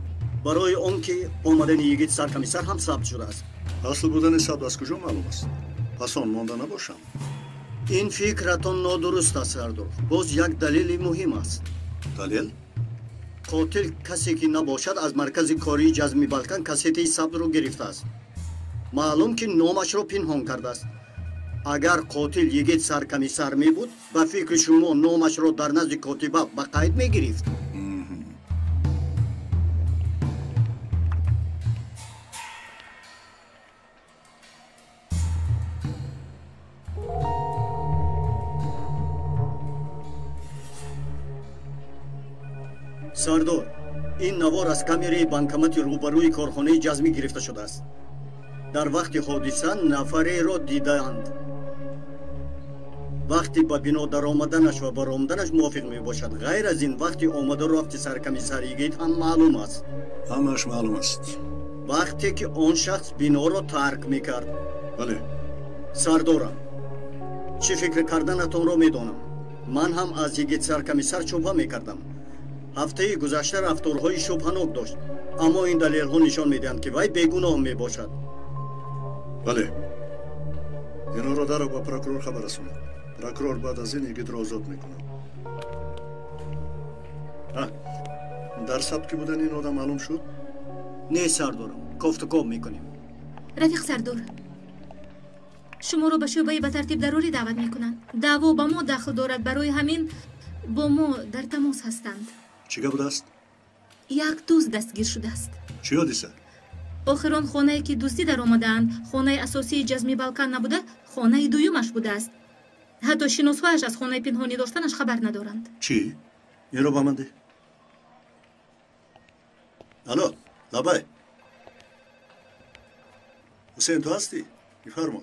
Барои он ки омадани Йигит саркомиссар ҳам сабт шудааст. Асл будани сабт аз куҷо маълум аст? Пас он монда набошам. Ин фикратон нодуруст аст, сардор. Боз як далели муҳим аст. Далел? Қотил касе ки набошад, аз маркази кории ҷазми Балкан кассетаи сабтро гирифтааст. Маълум ки номашро пинҳон кардааст. Агар қотил йигит саркамиссар мебуд, ба фикри шумо номашро дар назди котиба ба қайд мегирифт? Сардор, ин навор аз камераи банкомати рӯбарӯи корхонаи ҷазмӣ гирифта шудааст. Дар вақти ҳодиса нафареро дидаанд. Вақти ба бино даромаданаш ва баромаданаш мувофиқ мебошад. Ғайр аз ин, вақти омаду рафти саркамиссар йигит ҳам маълум аст. Ҳамааш маълум аст. Вақте ки он шахс биноро тарк мекард. Бале. Сардорам, чӣ фикр карданатонро медонам. Ман ҳам аз йигит саркамиссар шубҳа мекардам. Ҳафтаи гузашта рафторҳои шубҳанок дошт, аммо ин далелҳо нишон медиҳанд, ки вай бегуноҳ мебошад. Бале, инҳоро дарро ба прокурор хабар расонед. Прокурор баъд аз ин йигитро озод мекунад. Дар сабт ки будани ин одам маълум шуд? Не, сардорам, кофтукоб мекунем. Рафиқ сардор, шуморо ба шӯъбаи ба тартиб дарорӣ даъват мекунанд. Даъво ба мо дахл дорад, барои ҳамин бо мо дар тамос ҳастанд. Чӣ гап будааст? Як дузд дастгир шудааст. Чӣ ҳодиса? Охир он хонае ки дуздӣ даромадаанд, хонаи асосии ҷазми Балкан набуда, хонаи дуюмаш будааст. Ҳатто шиносҳояш аз хонаи пинҳонӣ доштанаш хабар надоранд. Чӣ? Инро ба ман деҳ. Алло, лабай. Ҳусейн, ту ҳастӣ? Бифармо.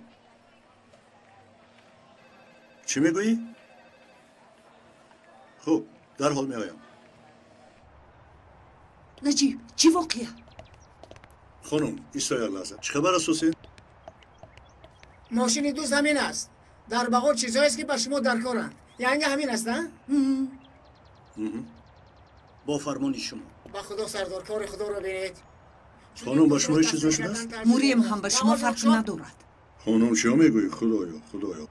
Чӣ мегӯӣ? Хуб, дарҳол меоям. Наҷиб, чӣ воқеа? Хонум, исто як лаҳза. Чӣ хабар аст, Ҳусейн? Мошини дузд ҳамин аст. Дар бағор чизҳоест, ки ба шумо даркоранд. Янга ҳамин аст, а? Бо фармони шумо. Ба худо, сардор, кори худоро бинед. Хонум, ба шумо ҳеҷ чиз нашудааст? Мурем ҳам ба шумо фарқ надорад. Хонум, чиё мегӯӣ? Худоё, худоё.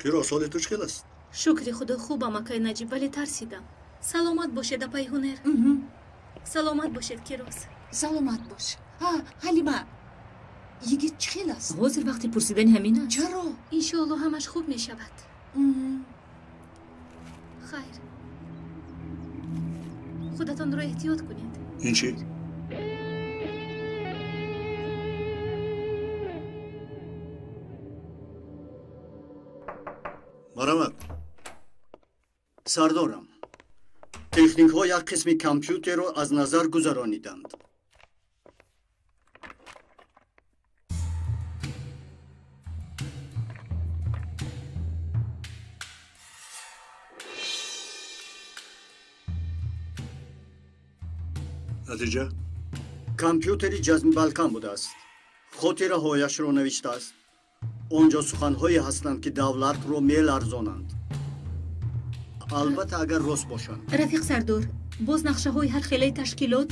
Киро, соли ту чӣ хел аст? Шукри худо, хубам, акай Наҷиб, вале тарсидам. Саломат бошед, апай Ҳунер. Саломат бошед, Кирос. Саломат бош. Ҳалима, йигит чӣ хел аст? Ҳозир вақти пурсидани ҳамин аст. Чаро? Иншоалло ҳамаш хуб мешавад. Хайр, худатонро эҳтиёт кунед. Ин чӣ? Марҳамат. Сардорам, техникҳо як қисми компютерро аз назар гузарониданд. Натиҷа? Компютери ҷазми Балкан будааст. Хотираҳояшро навиштааст. Он ҷо суханҳое ҳастанд, ки давлатро меларзонанд. Албатта, агар рост бошанд. Рафиқ сардор, боз нақшаҳои ҳар хелаи ташкилот,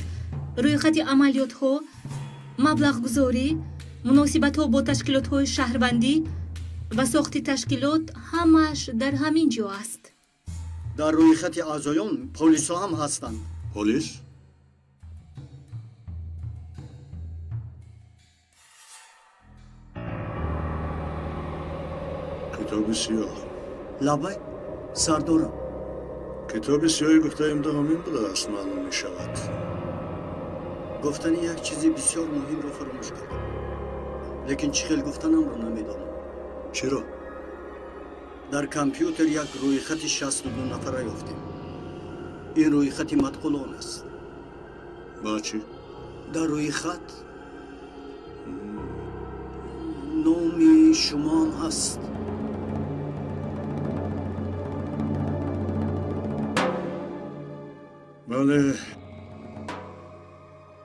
рӯйхати амалиётҳо, маблағгузорӣ, муносибатҳо бо ташкилотҳои шаҳрвандӣ ва сохти ташкилот ҳамааш дар ҳамин ҷо аст. Дар рӯйхати аъзоён полисҳо ҳам ҳастанд. Полис? Китоби сиёҳ. Лабай, сардорам. Китоби сиёҳи гуфтаим ҳамин будааст, маълум мешавад. Гуфтани як чизи бисёр муҳимро фаромӯш кардам. Лекин чӣ хел гуфтанамро намедонам. Чиро? Дар компютер як рӯйхати 62 нафара ёфтем. Ин рӯйхати матқулон аст. Ба чӣ? Дар рӯйхат номи шумоам ҳаст. Бале,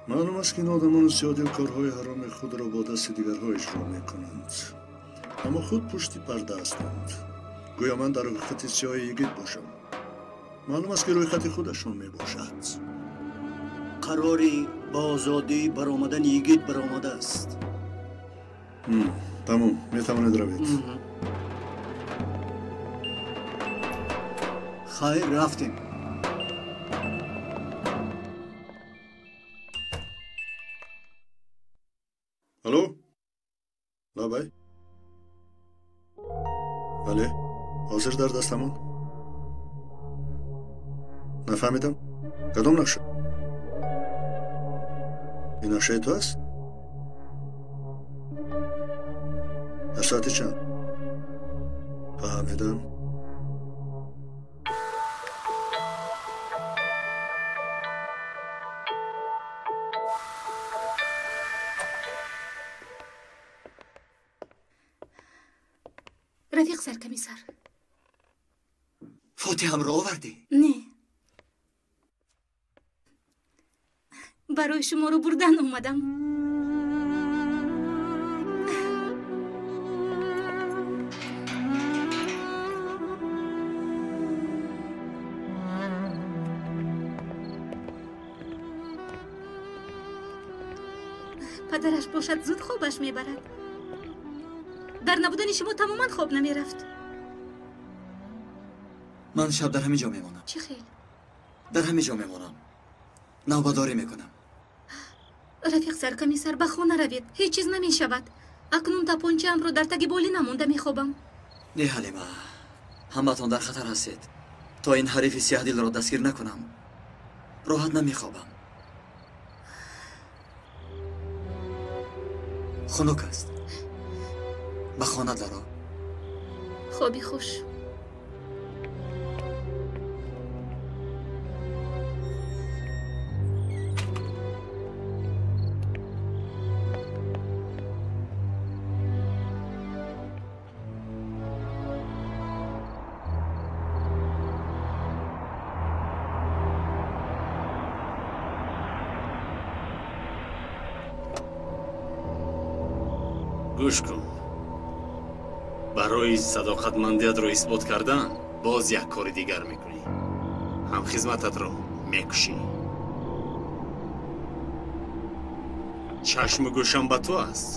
маълум аст, ки ин одамони сиёдил корҳои ҳароми худро бо дасти дигарҳо иҷро мекунанд, аммо худ пушти парда ҳастанд. Гӯё ман дар рӯйхати сиёҳи йигит бошам. Маълум аст, ки рӯйхати худашон мебошад. Қарори ба озодӣ баромадани йигит баромадааст. Тамом, метавонед равед. Хайр, рафтем. Алло? Ҳозир дар дастамон? Нафаҳмидам. Кадом нақша? Ин нақшаи ту аст? Дар соати чанд? Фаҳмидам. Рафиқ саркомиссар. Фотиҳамро овардӣ? Не. Барои шуморо бурдан омадам. Падараш бошад зуд хобаш мебарад. Дар набудани шумо тамоман хоб намерафт. Ман шаб дар ҳамин ҷо мемонам. Чӣ хел? Дар ҳамин ҷо мемонам. Навбадорӣ мекунам. Рафиқ саркомиссар, ба хона равед. Ҳеҷ чиз намешавад. Акнун тапончаамро дар таги болӣ намонда мехобам. Не, Ҳалима, ҳамаатон дар хатар ҳастед. То ин ҳарифи сиҳдилро дастгир накунам, роҳат намехобам. Хунук аст. Ба хона даро. Хоби хуш. Гӯш кун. Барои садоқатмандиятро исбот кардан боз як кори дигар мекунӣ. Ҳамхизмататро мекушӣ. Чашму гӯшам ба ту аст.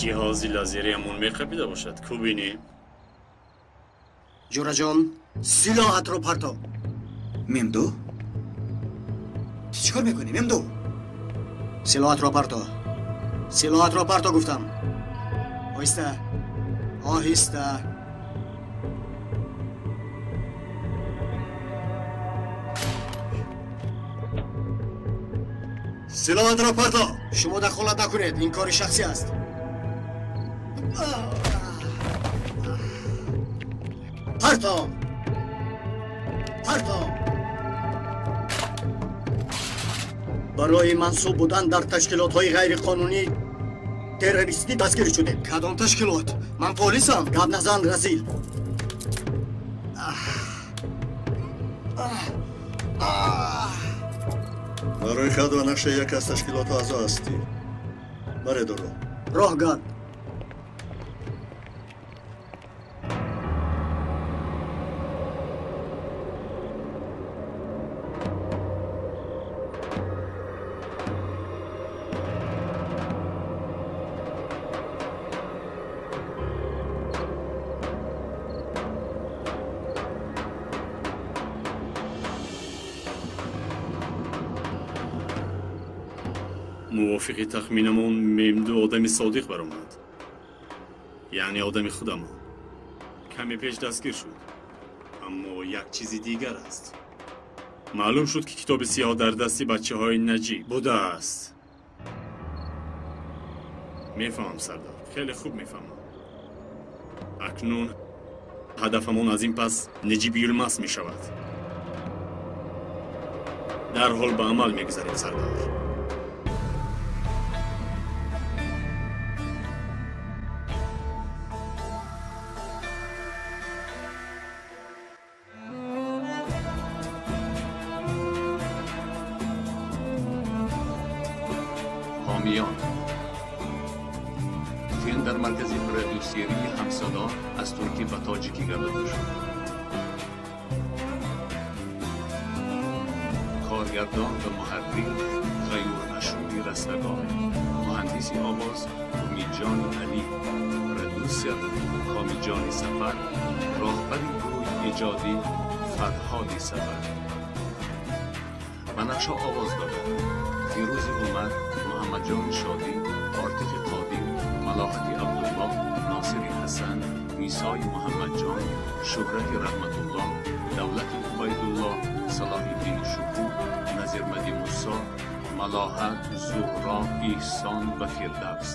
Ҷиҳози лазериамон меқапида бошад. Ку бинем? Ҷураҷон, силоҳатро парто. Мемду? Ту чӣ кор мекунӣ, Мемду? Силоҳатро парто. Силоҳатро парто гуфтам. Оҳиста, оҳиста. Силоҳатро парто. Шумо дахолат накунед, ин кори шахсӣ аст. Парто! Парто! Барои мансуб будан дар ташкилотҳои ғайриқонунӣ террористӣ дастгир шудем. Кадом ташкилот? Ман полисам. Гап назан, разил. Барои хат ва нақшаи яке аз ташкилотҳо аъзо ҳастӣ. Баред ӯро. Роҳ гард. Мувофиқи тахминамон Мемду одами содиқ баромад. Яъне одами худамон. Каме пеш дастгир шуд. Аммо як чизи дигар аст. Маълум шуд, ки китоби сиёҳ дар дасти бачаҳои наҷиб будааст. Мефаҳмам, сардар. Хеле хуб мефаҳмам. Акнун ҳадафамон аз ин пас Неҷиб Юлмас мешавад. Дарҳол ба амал мегузарем, сардар. ҳомиён. Филм дар маркази продюсер Серии ҳамсадо аз туркӣ ба тоҷикӣ гардонида шуд. Коргардон ва муҳаррир Ғаюр Ашури Растагор, муҳандиси овоз Умидҷони Алӣ, продюсер Комиҷони Сафар, роҳбари гурӯҳи эҷодӣ Фарҳоди Сафар. Ба нақшҳо овоз доданд: Фирӯзи Умар, Муҳаммадҷони Шодӣ, Ортиқи Қодир, Малоҳати Абдуллоҳ, Носири Ҳасан, Нисои Муҳаммадҷон, Шӯҳрати Раҳматуллоҳ, Давлати Убайдуллоҳ, Салоҳиддини Шукур, Назирмади Мусо, Малоҳат, Зуҳро, Эҳсон ва Фирдавс.